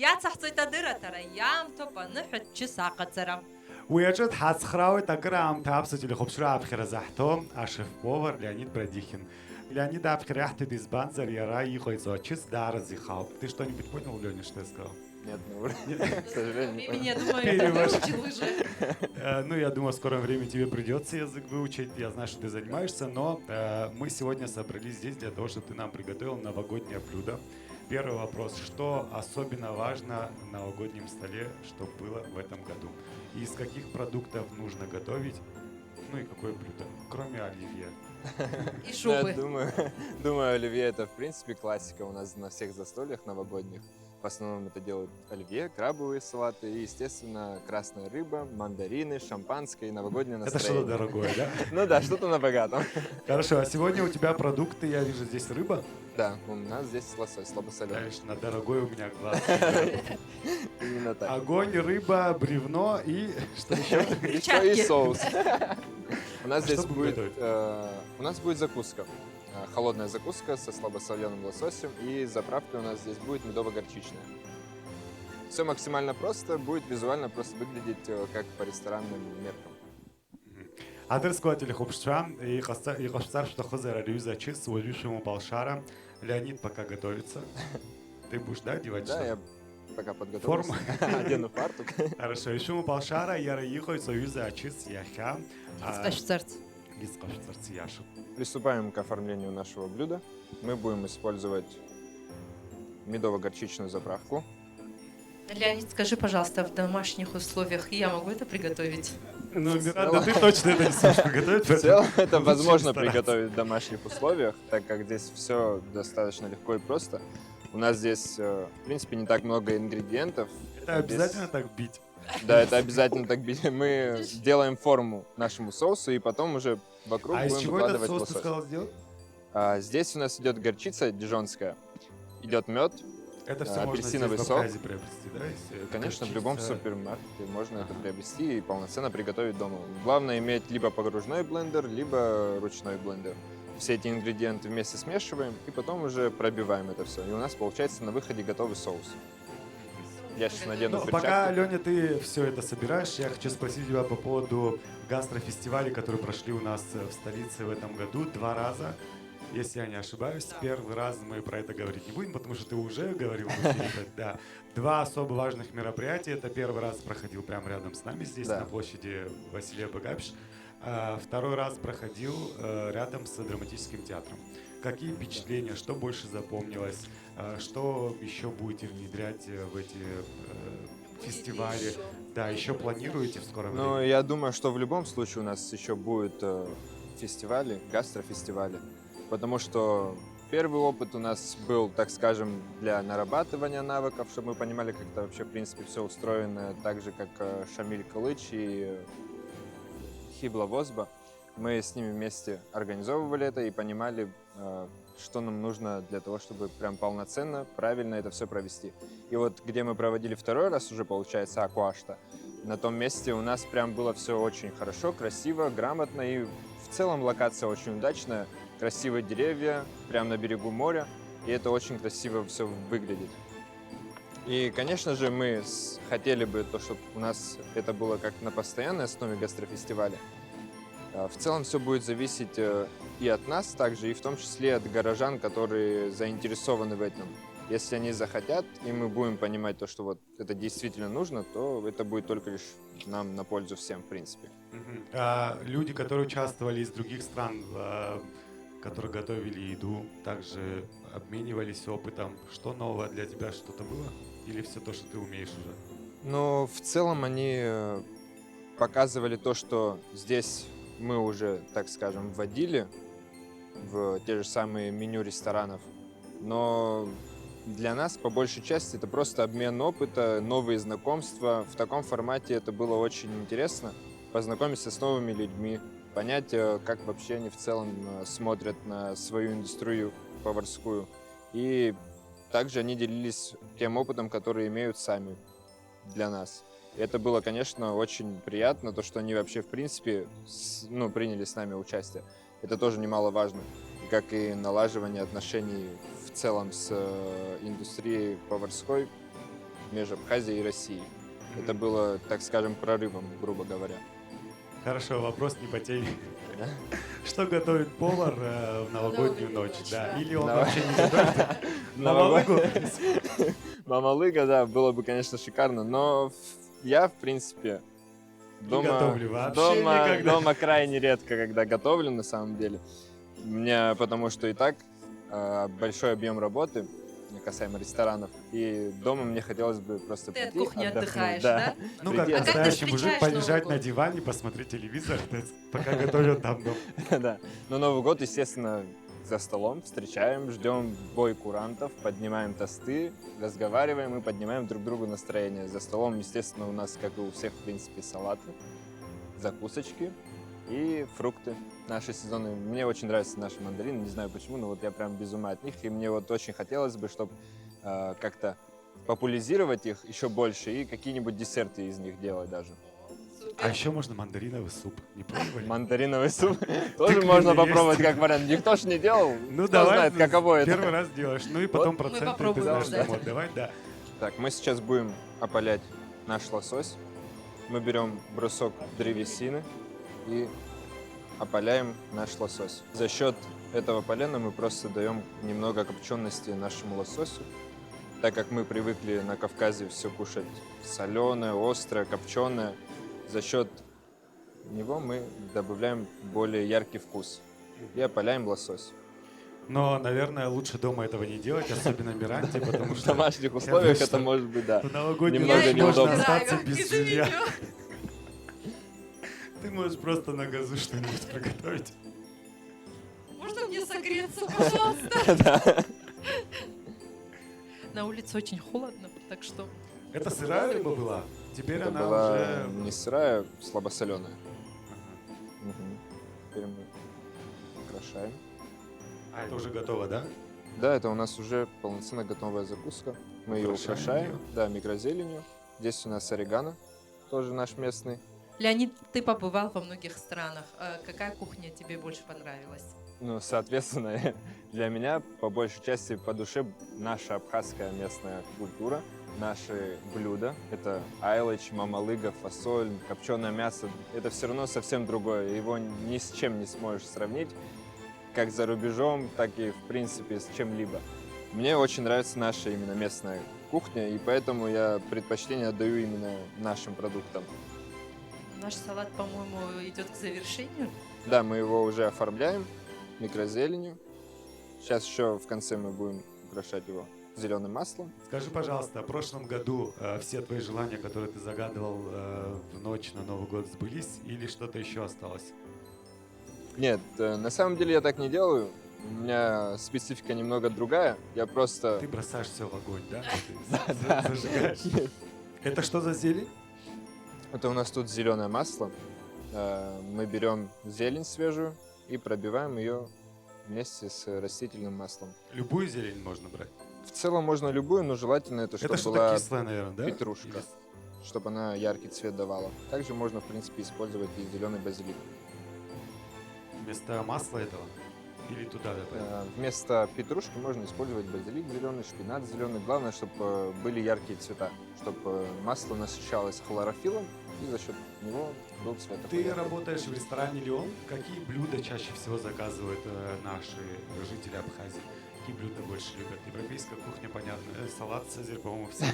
Иацаҳҵоит адырраҭара, иаамҭоуп аныҳәа чыс аҟаҵара. Уи аҿы дҳацхраауеит акыраамҭа аԥсуа телехәаԥшра аԥхьара заҳҭо ашеф-повар Леонид Брадихин. Леонид аԥхьара иаҳҭеит, избанзар, иара иҟаиҵо ачыс даараӡа ихаауп. Ты что-нибудь понял, Леня, что я сказал? Нет, ну, к сожалению. Времени, я думаю, Перевод. очень лыжи. Э, Ну, я думаю, в скором времени тебе придется язык выучить. Я знаю, что ты занимаешься, но э, мы сегодня собрались здесь для того, чтобы ты нам приготовил новогоднее блюдо. Первый вопрос. Что особенно важно на новогоднем столе, чтобы было в этом году? И из каких продуктов нужно готовить? Ну и какое блюдо? Кроме оливье. И Ну, я шубы. думаю, думаю, оливье — это, в принципе, классика у нас на всех застольях новогодних. В основном это делают оливье, крабовые салаты и, естественно, красная рыба, мандарины, шампанское и новогоднее Это настроение. Что-то дорогое, да? Ну да, что-то на богатом. Хорошо, а сегодня у тебя продукты, я вижу, здесь рыба. Да, у нас здесь лосось слабосоленый. Ставишь на дорогой, у меня глаз. Именно так. Огонь, рыба, бревно и что еще? Еще и соус. У нас А здесь что будем будет, готовить? э, у нас будет закуска. Э, Холодная закуска со слабосоленым лососем, и заправка у нас здесь будет медово-горчичная. Все максимально просто, будет визуально просто выглядеть э, как по ресторанным меркам. Аҭырқәа телехәаԥшцәа, иҟасҵа- иҟашәҵар шәҭахызар ари аҩыза ачыс, уажәы шәымоуп алшара. Леонид пока готовится. Ты будешь, да, одевать Да, что-то? Я пока подготовлюсь. Форма? Одену фартук. Хорошо, ишәымоуп алшара, иара иҟаиҵо аҩыза ачыс иахьа. А, Исҟашәҵарц. Исҟашәҵарц иашоуп. Приступаем к оформлению нашего блюда. Мы будем использовать медово-горчичную заправку. Леонид, скажи, пожалуйста, в домашних условиях я могу это приготовить? Ну, Миранда, целом- ты точно это не сможешь приготовить. В целом это поэтому возможно лучше не стараться. приготовить в домашних условиях, так как здесь все достаточно легко и просто. У нас здесь, э, в принципе, не так много ингредиентов. Это обязательно так бить? Да, это обязательно так бить. Мы делаем форму нашему соусу и потом уже вокруг А из будем чего этот выкладывать соус, ты лосось. Сказал, сделал? А, здесь у нас идет горчица дижонская, идет мед, Это все А, можно апельсиновый здесь в сок? Абхазии приобрести, да? Если Конечно, в любом горчица? Супермаркете можно это Ага. Приобрести и полноценно приготовить дома. Главное иметь либо погружной блендер, либо ручной блендер. Все эти ингредиенты вместе смешиваем и потом уже пробиваем это все. И у нас получается на выходе готовый соус. Я сейчас надену Ну, пока, перчатки. Леня, ты все это собираешь, я хочу спросить тебя по поводу гастрофестивалей, которые прошли у нас э, в столице в этом году два раза. Если я не ошибаюсь, первый раз мы про это говорить не будем, потому что ты уже говорил в эфире, да. Два особо важных мероприятия. Это первый раз проходил прямо рядом с нами здесь, Да. На площади Василия Багапиш. А второй раз проходил э, рядом с драматическим театром. Какие впечатления, что больше запомнилось, а что еще будете внедрять э, в эти э, фестивали? Да, еще планируете в скором Ну, времени? Я думаю, что в любом случае у нас еще будут э, фестивали, гастрофестивали. Потому что первый опыт у нас был, так скажем, для нарабатывания навыков, чтобы мы понимали, как это вообще, в принципе, все устроено, так же, как э, Шамиль Кылыч и э, Хибла Возба. Мы с ними вместе организовывали это и понимали, э, что нам нужно для того, чтобы прям полноценно, правильно это все провести. И вот где мы проводили второй раз уже, получается, Акуашта, на том месте у нас прям было все очень хорошо, красиво, грамотно и в целом локация очень удачная, красивые деревья, прям на берегу моря, и это очень красиво все выглядит. И, конечно же, мы с- хотели бы то, чтобы у нас это было как на постоянной основе гастрофестиваля. А, В целом все будет зависеть э, и от нас также, и в том числе от горожан, которые заинтересованы в этом. Если они захотят, и мы будем понимать то, что вот это действительно нужно, то это будет только лишь нам на пользу всем, в принципе. Мгм. А люди, которые участвовали из других стран, а, которые готовили еду, также обменивались опытом. Что нового для тебя что-то было? Или все то, что ты умеешь уже? Но в целом они э, показывали то, что здесь мы уже, так скажем, вводили в те же самые меню ресторанов. Но для нас, по большей части, это просто обмен опыта, новые знакомства. В таком формате это было очень интересно. Познакомиться с новыми людьми, понять, э, как вообще они в целом э, смотрят на свою индустрию поварскую. И также они делились тем опытом, который имеют сами для нас. И это было, конечно, очень приятно, то, что они вообще, в принципе, с- ну, приняли с нами участие. Это тоже немаловажно, как и налаживание отношений в целом с э, индустрией поварской. между Абхазией и Россией. Это было, так скажем, прорывом, грубо говоря. Хорошо, вопрос не по теме. Что готовит повар э, в новогоднюю ночь? Да. Или он вообще не готовит? Мамалыгу? Мамалыга, да, было бы, конечно, шикарно, но я, в принципе, дома, дома, дома крайне редко, когда готовлю, на самом деле. Мне, потому что и так э, большой объем работы, касаемо ресторанов. И дома мне хотелось бы просто... Ты прийти, от кухни отдохнуть, отдыхаешь, да? Да? Ну, как настоящий мужик, полежать на диване, посмотреть телевизор, пока готовят там дома. Да. Но Новый год, естественно, за столом встречаем, ждем бой курантов, поднимаем тосты, разговариваем и поднимаем друг другу настроение. За столом, естественно, у нас, как и у всех, в принципе, салаты, закусочки и фрукты. Наши сезонные. Мне очень нравятся наши мандарины, не знаю почему, но вот я прям без ума от них. И мне вот очень хотелось бы, чтобы э, как-то популяризировать их еще больше и какие-нибудь десерты из них делать даже. А еще можно мандариновый суп. Не пробовали? Мандариновый суп тоже можно попробовать как вариант. Никто ж не делал. Ну, кто давай знает, каково это. Первый раз делаешь, ну и потом проценты ты знаешь, кому отдавать, да. Так, мы сейчас будем опалять наш лосось. Мы берем брусок древесины и опаляем наш лосось. За счет этого полена мы просто даем немного копчености нашему лососю, так как мы привыкли на Кавказе все кушать соленое, острое, копченое. За счет него мы добавляем более яркий вкус и опаляем лосось. Но, наверное, лучше дома этого не делать, особенно Миранте, потому что... В домашних условиях это может быть, да. В новогоднюю ночь можно остаться без жилья. Ты можешь просто на газу что-нибудь приготовить. Можно мне согреться, пожалуйста? На улице очень холодно, так что... Это сырая рыба была? Теперь она была уже... Не сырая, слабосоленая. Угу. Теперь мы украшаем. А это уже готово, да? Да, это у нас уже полноценно готовая закуска. Мы ее украшаем, да, микрозеленью. Здесь у нас орегано, тоже наш местный. Леонид, ты побывал во многих странах. Э, какая кухня тебе больше понравилась? Ну, соответственно, для меня по большей части по душе наша абхазская местная культура, наши блюда. Это айлыч, мамалыга, фасоль, копченое мясо. Это все равно совсем другое. Его ни с чем не сможешь сравнить, как за рубежом, так и, в принципе, с чем-либо. Мне очень нравится наша именно местная кухня, и поэтому я предпочтение отдаю именно нашим продуктам. Наш салат, по-моему, идет к завершению. Да, мы его уже оформляем микрозеленью. Сейчас еще в конце мы будем украшать его зеленым маслом. Скажи, пожалуйста, в прошлом году э, все твои желания, которые ты загадывал э, в ночь на Новый год, сбылись или что-то еще осталось? Нет, э, на самом деле я так не делаю. У меня специфика немного другая. Я просто... Ты бросаешь все в огонь, да? Да, да. Это что за зелень? Это у нас тут зеленое масло. Э, мы берем зелень свежую и пробиваем ее вместе с растительным маслом. Любую зелень можно брать? В целом можно любую, но желательно это, чтобы это была кислая, наверное, да? Петрушка, чтобы она яркий цвет давала. Также можно, в принципе, использовать и зеленый базилик. Вместо масла этого? Или туда добавить? Э, вместо петрушки можно использовать базилик зеленый, шпинат зеленый. Главное, чтобы э, были яркие цвета, чтобы э, масло насыщалось хлорофиллом и за счет него был цвет. Ты работаешь в ресторане «Леон». Какие блюда чаще всего заказывают э, наши жители Абхазии? Какие блюда больше любят? Европейская кухня, понятно. Э, салат «Цезарь», по-моему, все.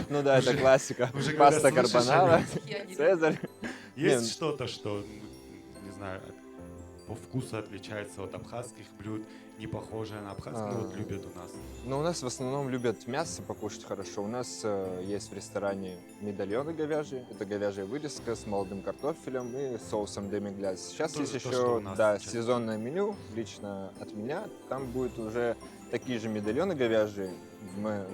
Ну да, это классика. Паста карбонара, «Цезарь». Есть что-то, что, не знаю, по вкусу отличается от абхазских блюд, не похожее на абхазское, ну вот любят у нас? Ну, у нас в основном любят мясо покушать хорошо. У нас э, есть в ресторане медальоны говяжьи. Это говяжья вырезка с молодым картофелем и соусом деми-гляс. Сейчас есть еще, да, сезонное меню, лично от меня. Там будет уже такие же медальоны говяжьи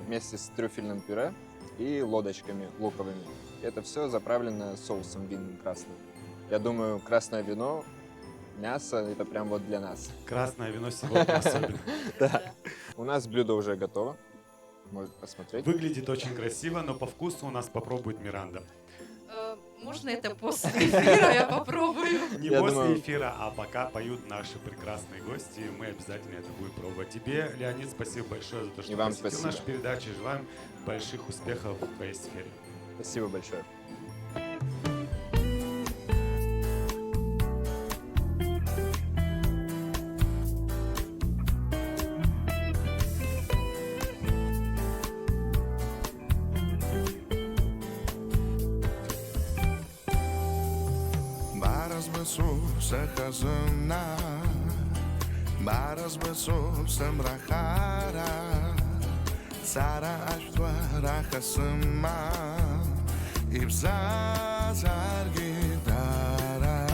вместе с трюфельным пюре и лодочками луковыми. И это все заправлено соусом винным красным. Я думаю, красное вино, мясо, это прям вот для нас. Красное вино сегодня особенно. Да. У нас блюдо уже готово. Может посмотреть. Выглядит очень красиво, но по вкусу у нас попробует Миранда. Э, Можно это после эфира, я попробую. Не Я после думаю эфира, а пока поют наши прекрасные гости, мы обязательно это будем пробовать. Тебе, Леонид, спасибо большое за то, что И вам посетил спасибо. Нашу передачу. Желаем больших успехов в твоей сфере. Спасибо большое. Бара збысуп сыхазына, бара збысуп сымрахара, сара ашәҭуа раха сымам, ибзазаргьы дара.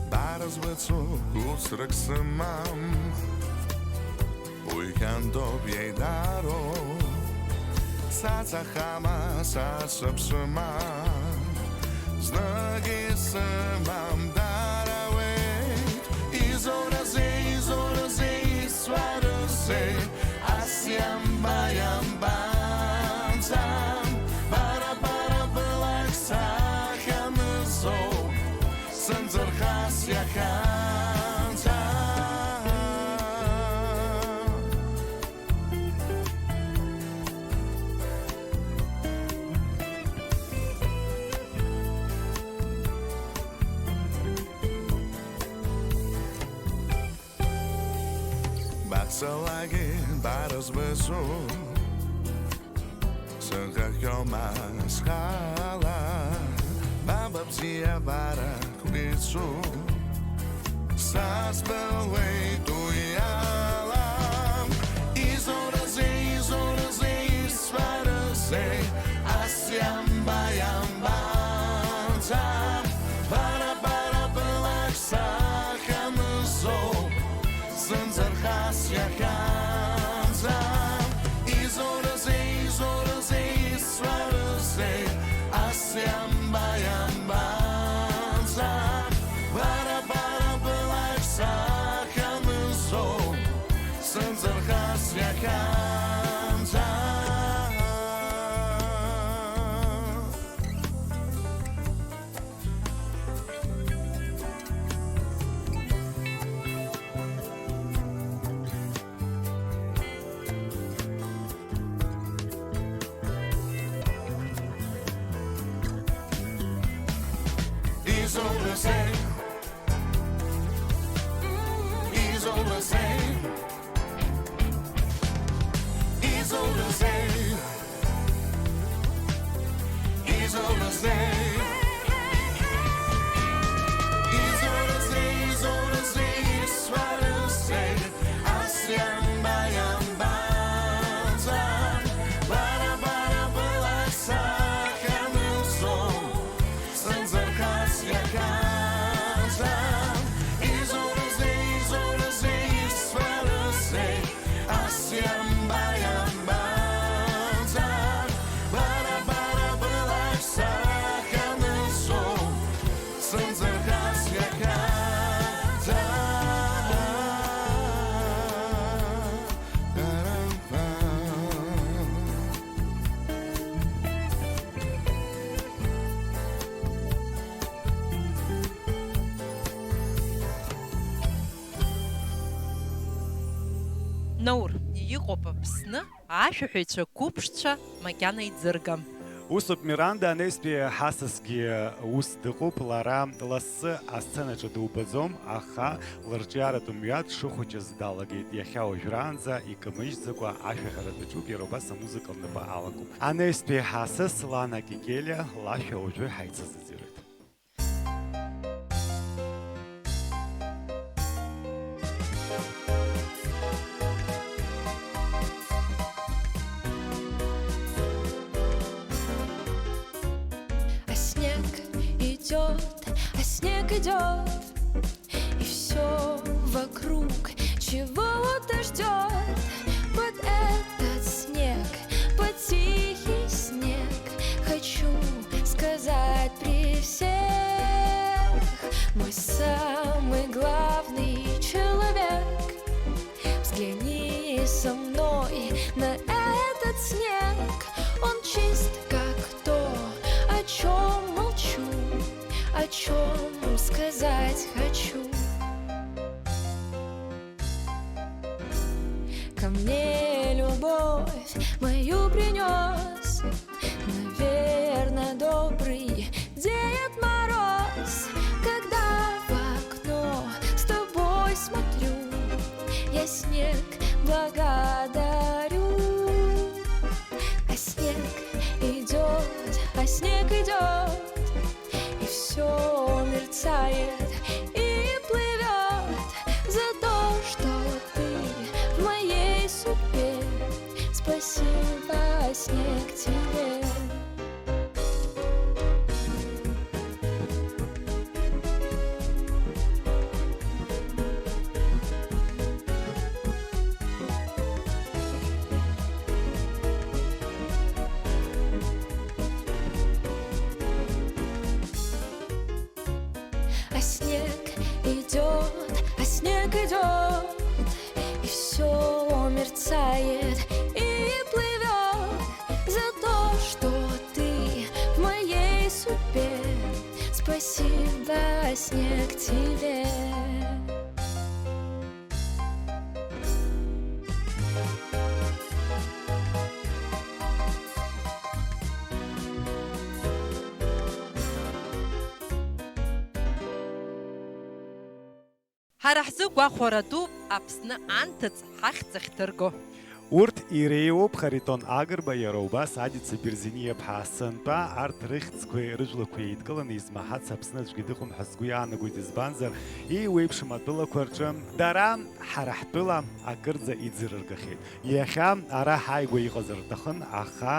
Бара збыцу усрак сымам, уи хьантоуп иеидароу, сацахама са сыԥсыма, знык исымам дарауеит, изоуразеи, изоуразеи, исуарызеи, ас иамба, иамбанӡам, бара, бара, былак сахьанызоуп, сынзырхас иахьанӡа. Баҳцалакгьы барызбызу, сынхахьоума схала, баба бзиабарак уицу, са сбылуеит уи ала. Изоуразеи, изоуразеи, исҳәарызеи, ас иамба, иамбанӡа, бара, бара былак сахьанызоуп, сынзырхас иахьанӡа. Изоуразеи, изоуразеи, исҳәарызеи, ас иамба, иамбанӡа, бара, бара былак сахьанызоуп, сынзырхас иахьанӡа. Изоуразеи, изоуразеи, изоуразеи, изоуразеи, изоуразеи, изоуразеи, исҳәарызеи, ас иамба, иамбанӡа, бара, бара былак сахьанызоуп, сынзырхас иахьанӡа. Изоуразеи, изоуразеи, исҳәарызеи, ас иамба, иамбанӡа, бара, бара былак сахьанызоуп, сынзырхас иахьанӡа. Наур, иҟоуп Аԥсны ашәаҳәаҩцәа қәыԥшцәа макьана иӡыргам. Усоуп, Миранда, анаҩстәи ҳасасгьы ус дыҟоуп, лара лассы асценаҿы дубаӡом, аха лырҿиаратә мҩа дшыхәыҷыз далагеит. Иахьа уажәраанӡа икамыжьӡакәа ашәаҳәара даҿуп, иара убас амузыка лнапы алакуп. Анаҩстәи ҳасас Лана Кикелиа лашәа уажәы ҳаицазыӡырҩуеит. А снег идёт, а снег идёт, и всё вокруг чего-то ждёт. Под этот снег, под тихий снег хочу Чём сказать хочу. Ко мне любовь мою принёс, наверно, добрый Дед Мороз. Когда в окно с тобой смотрю, я снег благодарю. А снег идёт, а снег идёт, и всё мерцает и плывёт за то, что ты в моей судьбе. Спасибо, снег, тебе. А снег идёт, а снег идёт, и всё мерцает и плывёт за то, что ты в моей судьбе. Спасибо, снег, тебе. Ҳара ҳзы гәахәара дууп Аԥсны анҭыҵ ҳахьӡ ахьҭырго. Урҭ иреиуоуп Харитон Агрба, иара убас Адица Берзиниаԥҳа, сынтәа арҭ рыхьӡқәеи рыжәлақәеи еидкыланы измаҳац Аԥсны аӡәгьы дыҟам ҳәа сгәы иаанагоит, избанзар, еиуеиԥшым атәылақәа рҿы дара ҳара ҳтәыла акырӡа иӡырыргахьеит. Иахьа ара ҳааигәа иҟазар рҭахын, аха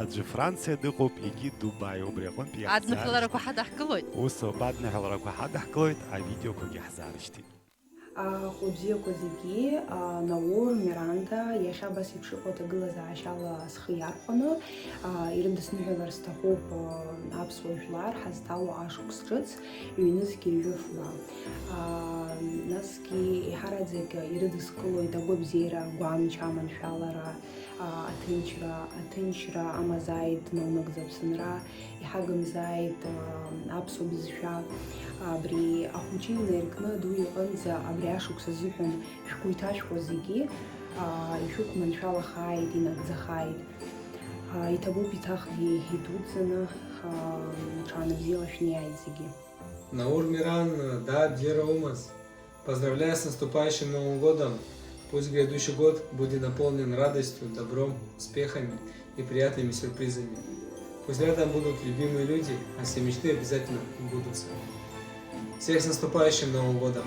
аӡәы Франциа дыҟоуп, егьи Дубаи, убри аҟынтә иаҳзаарышьҭит. Адныҳәаларақәа ҳадаҳкылоит. Ус ауп, адныҳәаларақәа ҳадаҳкылоит, авидеоқәагьы ҳзаарышьҭит. Ахәылбзиақәа зегьы, а, Наур Миранда иахьа абас еиԥш иҟоу аҭагылазаашьала схы иархәаны, а, ирыдысныҳәалар сҭахуп, а, аԥсуа жәлар ҳазҭало ашықәс ҿыц, ҩнызқь ҩажәи фба. А, насгьы еиҳараӡак ирыдыскылоит агәабзиара, агәамч, аманшәалара, а, аҭынчра, аҭынчра амазааит, днаунагӡа Аԥсынра, иҳагымзааит, а, аԥсуа бызшәа. Абри ахәыҷы инаиркны аду иҟынӡа абри ашықәс азыҳәан шәгәы иҭашәкуа зегьы, а, ишәықәманшәалахааит, инагӡахааит. А, иҭабуп иҭахгьы идуӡӡаны, а, ҽаанбзиала шәнеиааит зегьы. Наур Миран, дад, Гера Умаз. Поздравляю с наступающим Новым годом! Пусть грядущий год будет наполнен радостью, добром, успехами и приятными сюрпризами. Пусть рядом будут любимые люди, а все мечты обязательно сбудутся. Всех с наступающим Новым годом!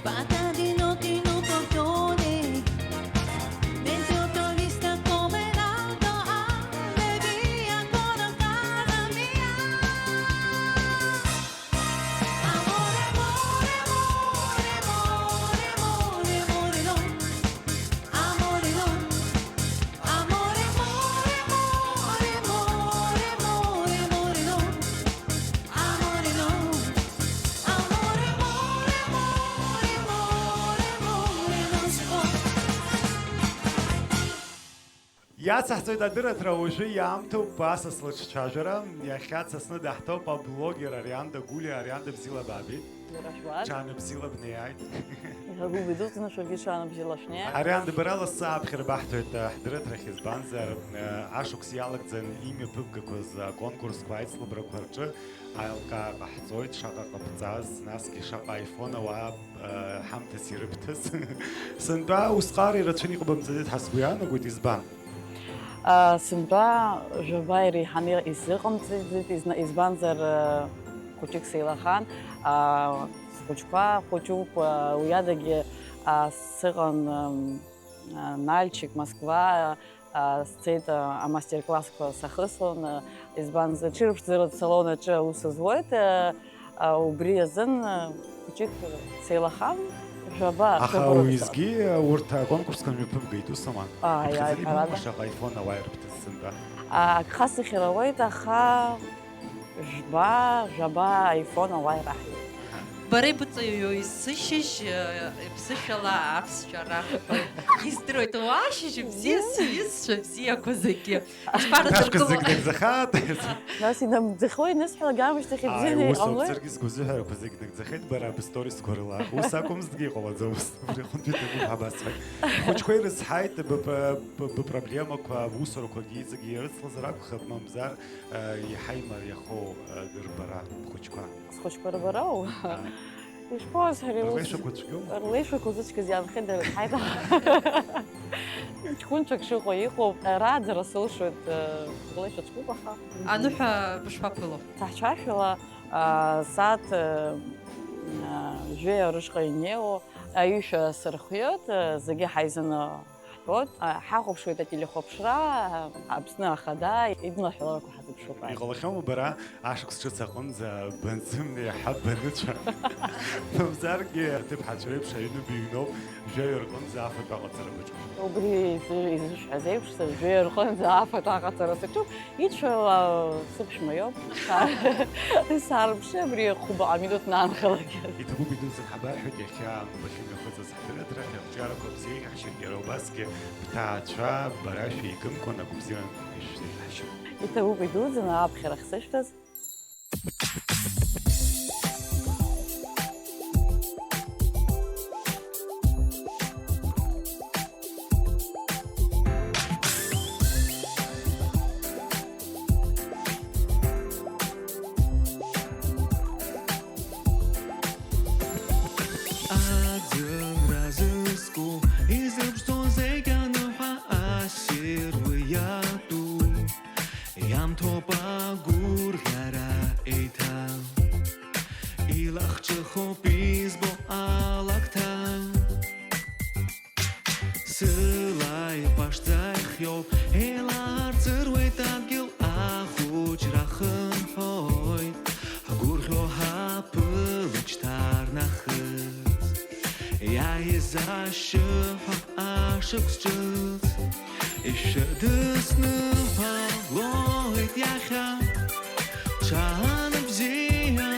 Patadino tino coglione, mentre ho visto come l'altro ha, bevi ancora casa mia. Amore, amore, amore, amore, amore, no. Amore, no. Amore, amore, amore, amore, amore, amore, no. Amore, no. Amore, amore, amore, amore, amore, non si può. Иацаҳҵоит адырраҭара, уажәы иаамҭоуп асас лыҿцәажәара. Иахьа дсасны даҳҭоуп аблогер Арианда Гулиа. Арианда, бзиала баабеит. Иара жәбааит. Ҽаанбзиала бнеиааит. Иара гәыб идуӡӡаны шәаргьы ҽаанбзиала шәнеиааит. Арианда, бара лассы аԥхьара баҳҭоит, э, ҳдырраҭарахь, избанзар, э, ашықәс иалагӡан имҩаԥыбгақәаз аконкурсқәа, аицлабрақәа рҿы аилкаа ҟаҳҵоит, шаҟа ҟабҵаз, насгьы шаҟа iPhone ауаа, э, ҳамҭас ирыбҭаз. Сынтәа усҟар ирацәаны иҟабымҵаӡеит ҳәа сгәы иаанагоит, избан? А, сынтәа жәаба иреиҳаны исзыҟамҵаӡеит, изна-, избанзар, а, хәыҷык сеилахан, а, схәыҷқәа хәыҷуп, а, уи адагьы, а, сыҟан, ам, а, Нальчик, Москва, а, сцеит, а, амастер-классқәа сахыслон, а, избанзар, ҽырԥшӡаратә салон аҿы аус зуеит, а, а, убри азын, а, хәыҷык сеилахан, жәаба. Аха уеизгьы, а, урҭ аконкурсқәа мҩаԥыбгеит, ус ама? Ааи, ааи, ҳәарада. Иԥхьаӡаны ибома шаҟа iPhone ауаа ирыԥҭаз сынтәа? А, агха сыхьыр ауеит, аха жәба, жәаба iPhone ауаа ираҳҭеит. Бара ибыҵаҩу есышьыжь, э, ԥсышәала аԥсшәа раҳҳәоит. Издыруеит, уа, шьыжьы бзиа, сҩызцәа бзиақәа зегьы. Ишԥарыдыркыло? Зегь нагӡахааит. Нас инамӡахо инысҳәалак аамышьҭахь ибзианы иҟамлои? Ус акәзаргьы сгәазыҳәарақәа зегь нагӡахеит бара бысторисқәа рыла. Ус акәымзҭгьы иҟалаӡомызт. Убри аҟынтәи ҭабуп ҳәа басҳәеит. Бхәыҷқәа ирызҳаит, быпра-, бы-, быпроблемақәа, бусурақәагьы зегьы ирыцлазар акәхап, мамзар, э, иаҳа имариахоу, э, рбара бхәыҷқәа. Схәыҷқәа рбароу? Аа. Ишԥоуасҳәари ус? Рлеишәақәа цәгьоума? Рлеишәақәа узыцәгьаз иаанхеит, дара рҳаит. Ҷкәынцәак шыҟоу иҟоуп, рааӡара сылшоит, рлеишәа цәгьоуп, аха. Аныҳәа бышԥаԥыло? Саҳцәашәала, а, сааҭ, а, жәеи рышҟа инеиуоу аҩышәа сырхиоит, зегьы ҳаизаны ҳтәоит, а, ҳахәаԥшуеит ателехәаԥшра, а, Аԥсны Ахада идмаҳәаларақәа ҳазыԥшуп. Иҟалахьоума бара ашықәс ҿыц аҟынӡа банзымнеи, ҳаб баныцәа? Мамзаргьы аҭыԥҳацәа реиԥш аҩны быҩноуп, жәаҩа рҟынӡа афатә аҟаҵара баҿуп. Убри изы-, изышәҳәаз еиԥш, сара жәаҩа рҟынӡа афатә аҟаҵара саҿуп, ицәала сыԥшәма иоуп. Саарԥшы абри хәбаҟа минуҭ наанхалак. Иҭабуп, идуӡӡан ҳабарҳәоит иахьа бахьымҩахыҵыз. Ҳдырраҭарахь арҿиарақәа бзеиӷьаҳшьеит, иара убасгьы бҭаацәа бара шәеигымкәа нагәыбзиаран ишәзеиӷьаҳшьеит. Иҭабуп идуӡӡаны аԥхьара ахьсышәҭаз. Аӡынра зызку, изыԥшӡоу зегь аныҳәа ассир уи иатәу, иамҭоуп агәырӷьара еиҭа, илахҿыхуп избо алакҭа. Сыла иҟәашӡа ихиоуп, еилаарҵыруеит адгьыл, ахәыҷра хынҳәуеит, ҳгәырӷьо ҳаԥылоит шьҭарнахыс. Иааиз ашьшьыҳәа ашықәс ҿыц, ишәыдысныҳәалоит иахьа, ҽаанбзиала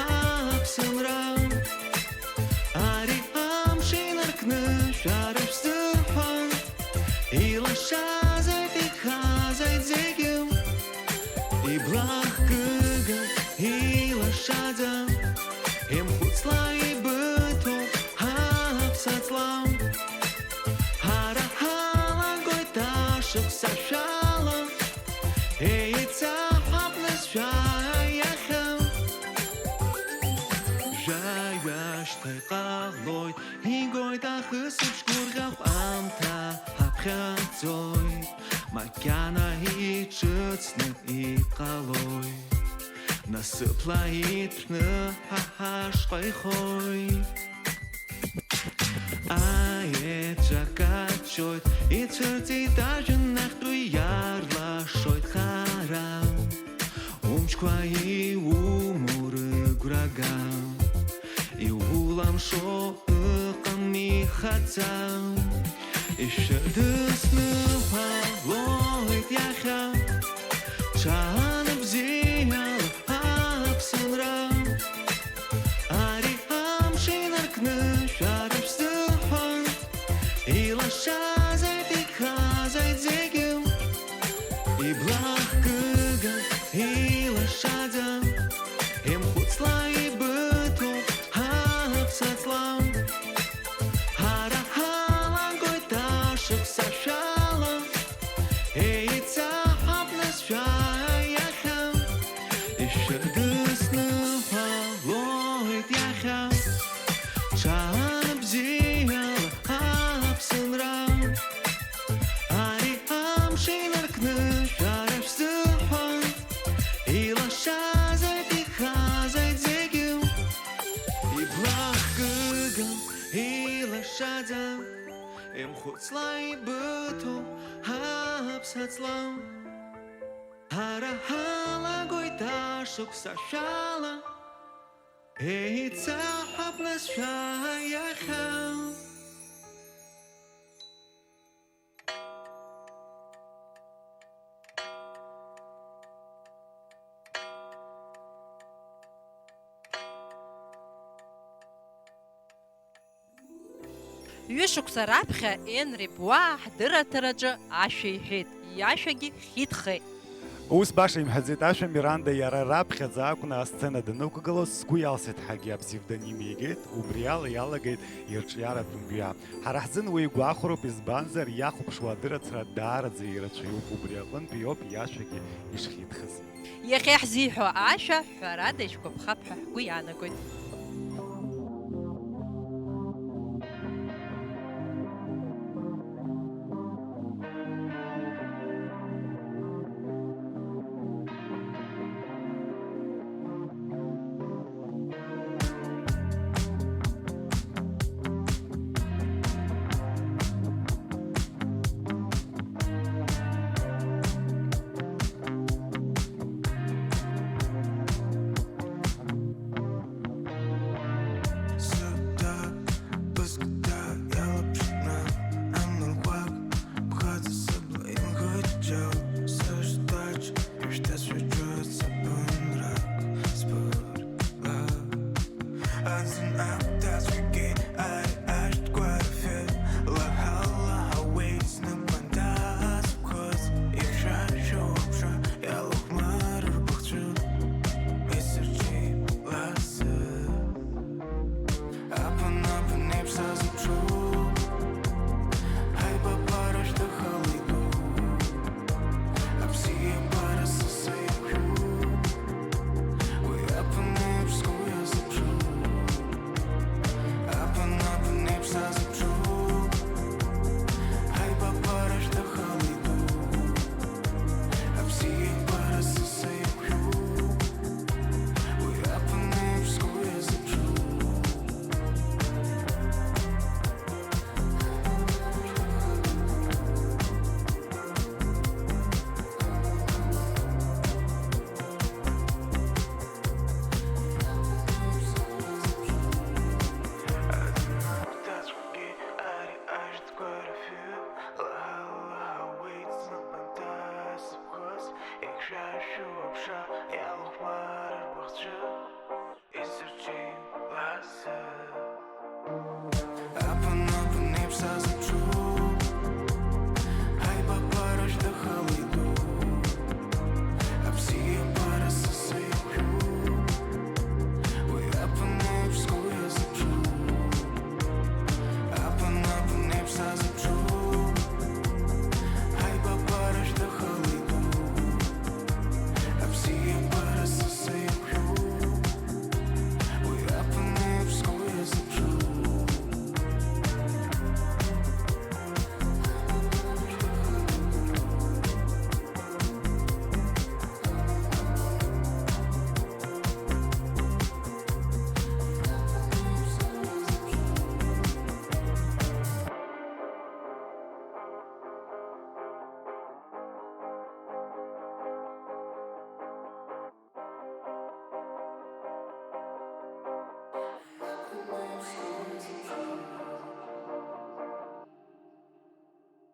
аԥсынра. Ари амш инаркны шәара шәзыҳәан, илашазеит, ихазеит зегьы. Иблахкыга, илашаӡа, имхәыцла ибыҭоуп ҳаԥсаҵла. Ҳара ҳалагоит ашықәс ашәала, еицаҳҳәап нас шәара иахьа. Жәаҩа шьҭа иҟалоит, игоит ахысыбжь гәырӷьахә, аамҭа ҳаԥхьаӡоит, макьана иҿыцны иҟалоит, насыԥла иҭәны ҳа ҳашҟа ихоит. Ҵәак аччоит, ицәырҵит ажәҩан ахьтәы иаарлашоит хара. Умчқәа иумоу рыгәрага, иулымшо ыҟам ихаҵа. Ишәыдысныҳәалоит иахьа, ҽаанбзиала аԥсынра. Ари амш инаркны шәара шәзыҳәан илашазеит, ихазеит зегьы. Иблахкыга, илашаӡа, имхәыцла ибыҭоу ҳаԥсаҵла. Ҳара ҳалагоит ашықәса шәала, еицаҳап нас шәа иахьа. Ишәыдысныҳәалоит иахьа, ҽаанбзиала аԥсынра. Ари амш инаркны шәара шәзыҳәан, илашазеит, ихазеит зегьы. Иблахкыга, илашаӡа, имхәыцла ибыҭоу ҳаԥсаҵла. Ҳара ҳалагоит ашықәса шәала, еицаҳап нас шәа иахьа. Ҩышықәса раԥхьа Енри Буаа ҳдырраҭараҿы ашәа иҳәеит, иашәагьы хьитхеит. Ус баша имҳәаӡеит ашәа, Миранда иара раԥхьаӡа акәны асцена данықәгылоз, сгәы иалсит ҳәагьы апсевдоним игеит, убри ала иалагеит ирҿиаратә мҩа. Ҳара ҳзын уи игәахәароуп, избанзар, иахәаԥшуа адырраҭара даараӡа ирацәаҩуп, убри аҟынтәи иоуп иашәагьы ишхьитхыз. Иахьа иаҳзиҳәо ашәа, ҳәарада, ишәгәаԥхап ҳәа ҳгәы иаанагоит.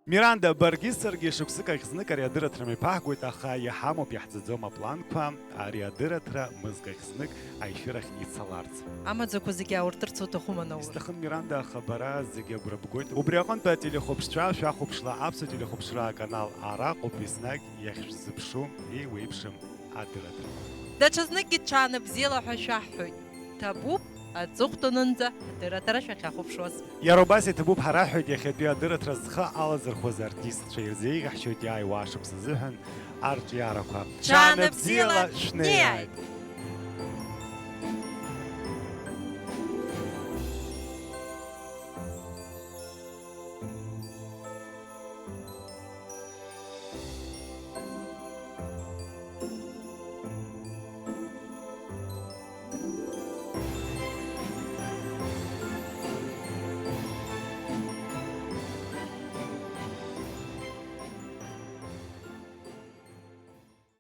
Миранда, баргьы саргьы шықәсык ахь знык ари адырраҭара мҩаԥаҳгоит, аха иҳамоуп иаҳӡаӡом апланқәа, ари адырраҭара мызкахь знык аешьырахь ицаларц. Амаӡақәа зегьы аауртырц уҭахума, Наур? Исҭахын, Миранда, аха бара зегьы агәра бгоит. Убри аҟынтә ателехәаԥшцәа шәахәаԥшла Аԥсуа телехәаԥшра аканал араҟоуп, еснагь иахьшәзыԥшу еиуеиԥшым адырраҭара. Даҽазныкгьы ҽаанбзиала ҳәа шәаҳҳәоит. Ҭабуп, аҵыхәтәанынӡа адырраҭара шәахьахәаԥшуаз. Иара убас иҭабуп ҳәа раҳҳәоит иахьатәи адырраҭара зхы алазырхәыз артистцәа ирзеиӷьаҳшьоит иааиуа ашықәс азыҳәан арҿиарақәа. Ҽаанбзиала шәнеиааит!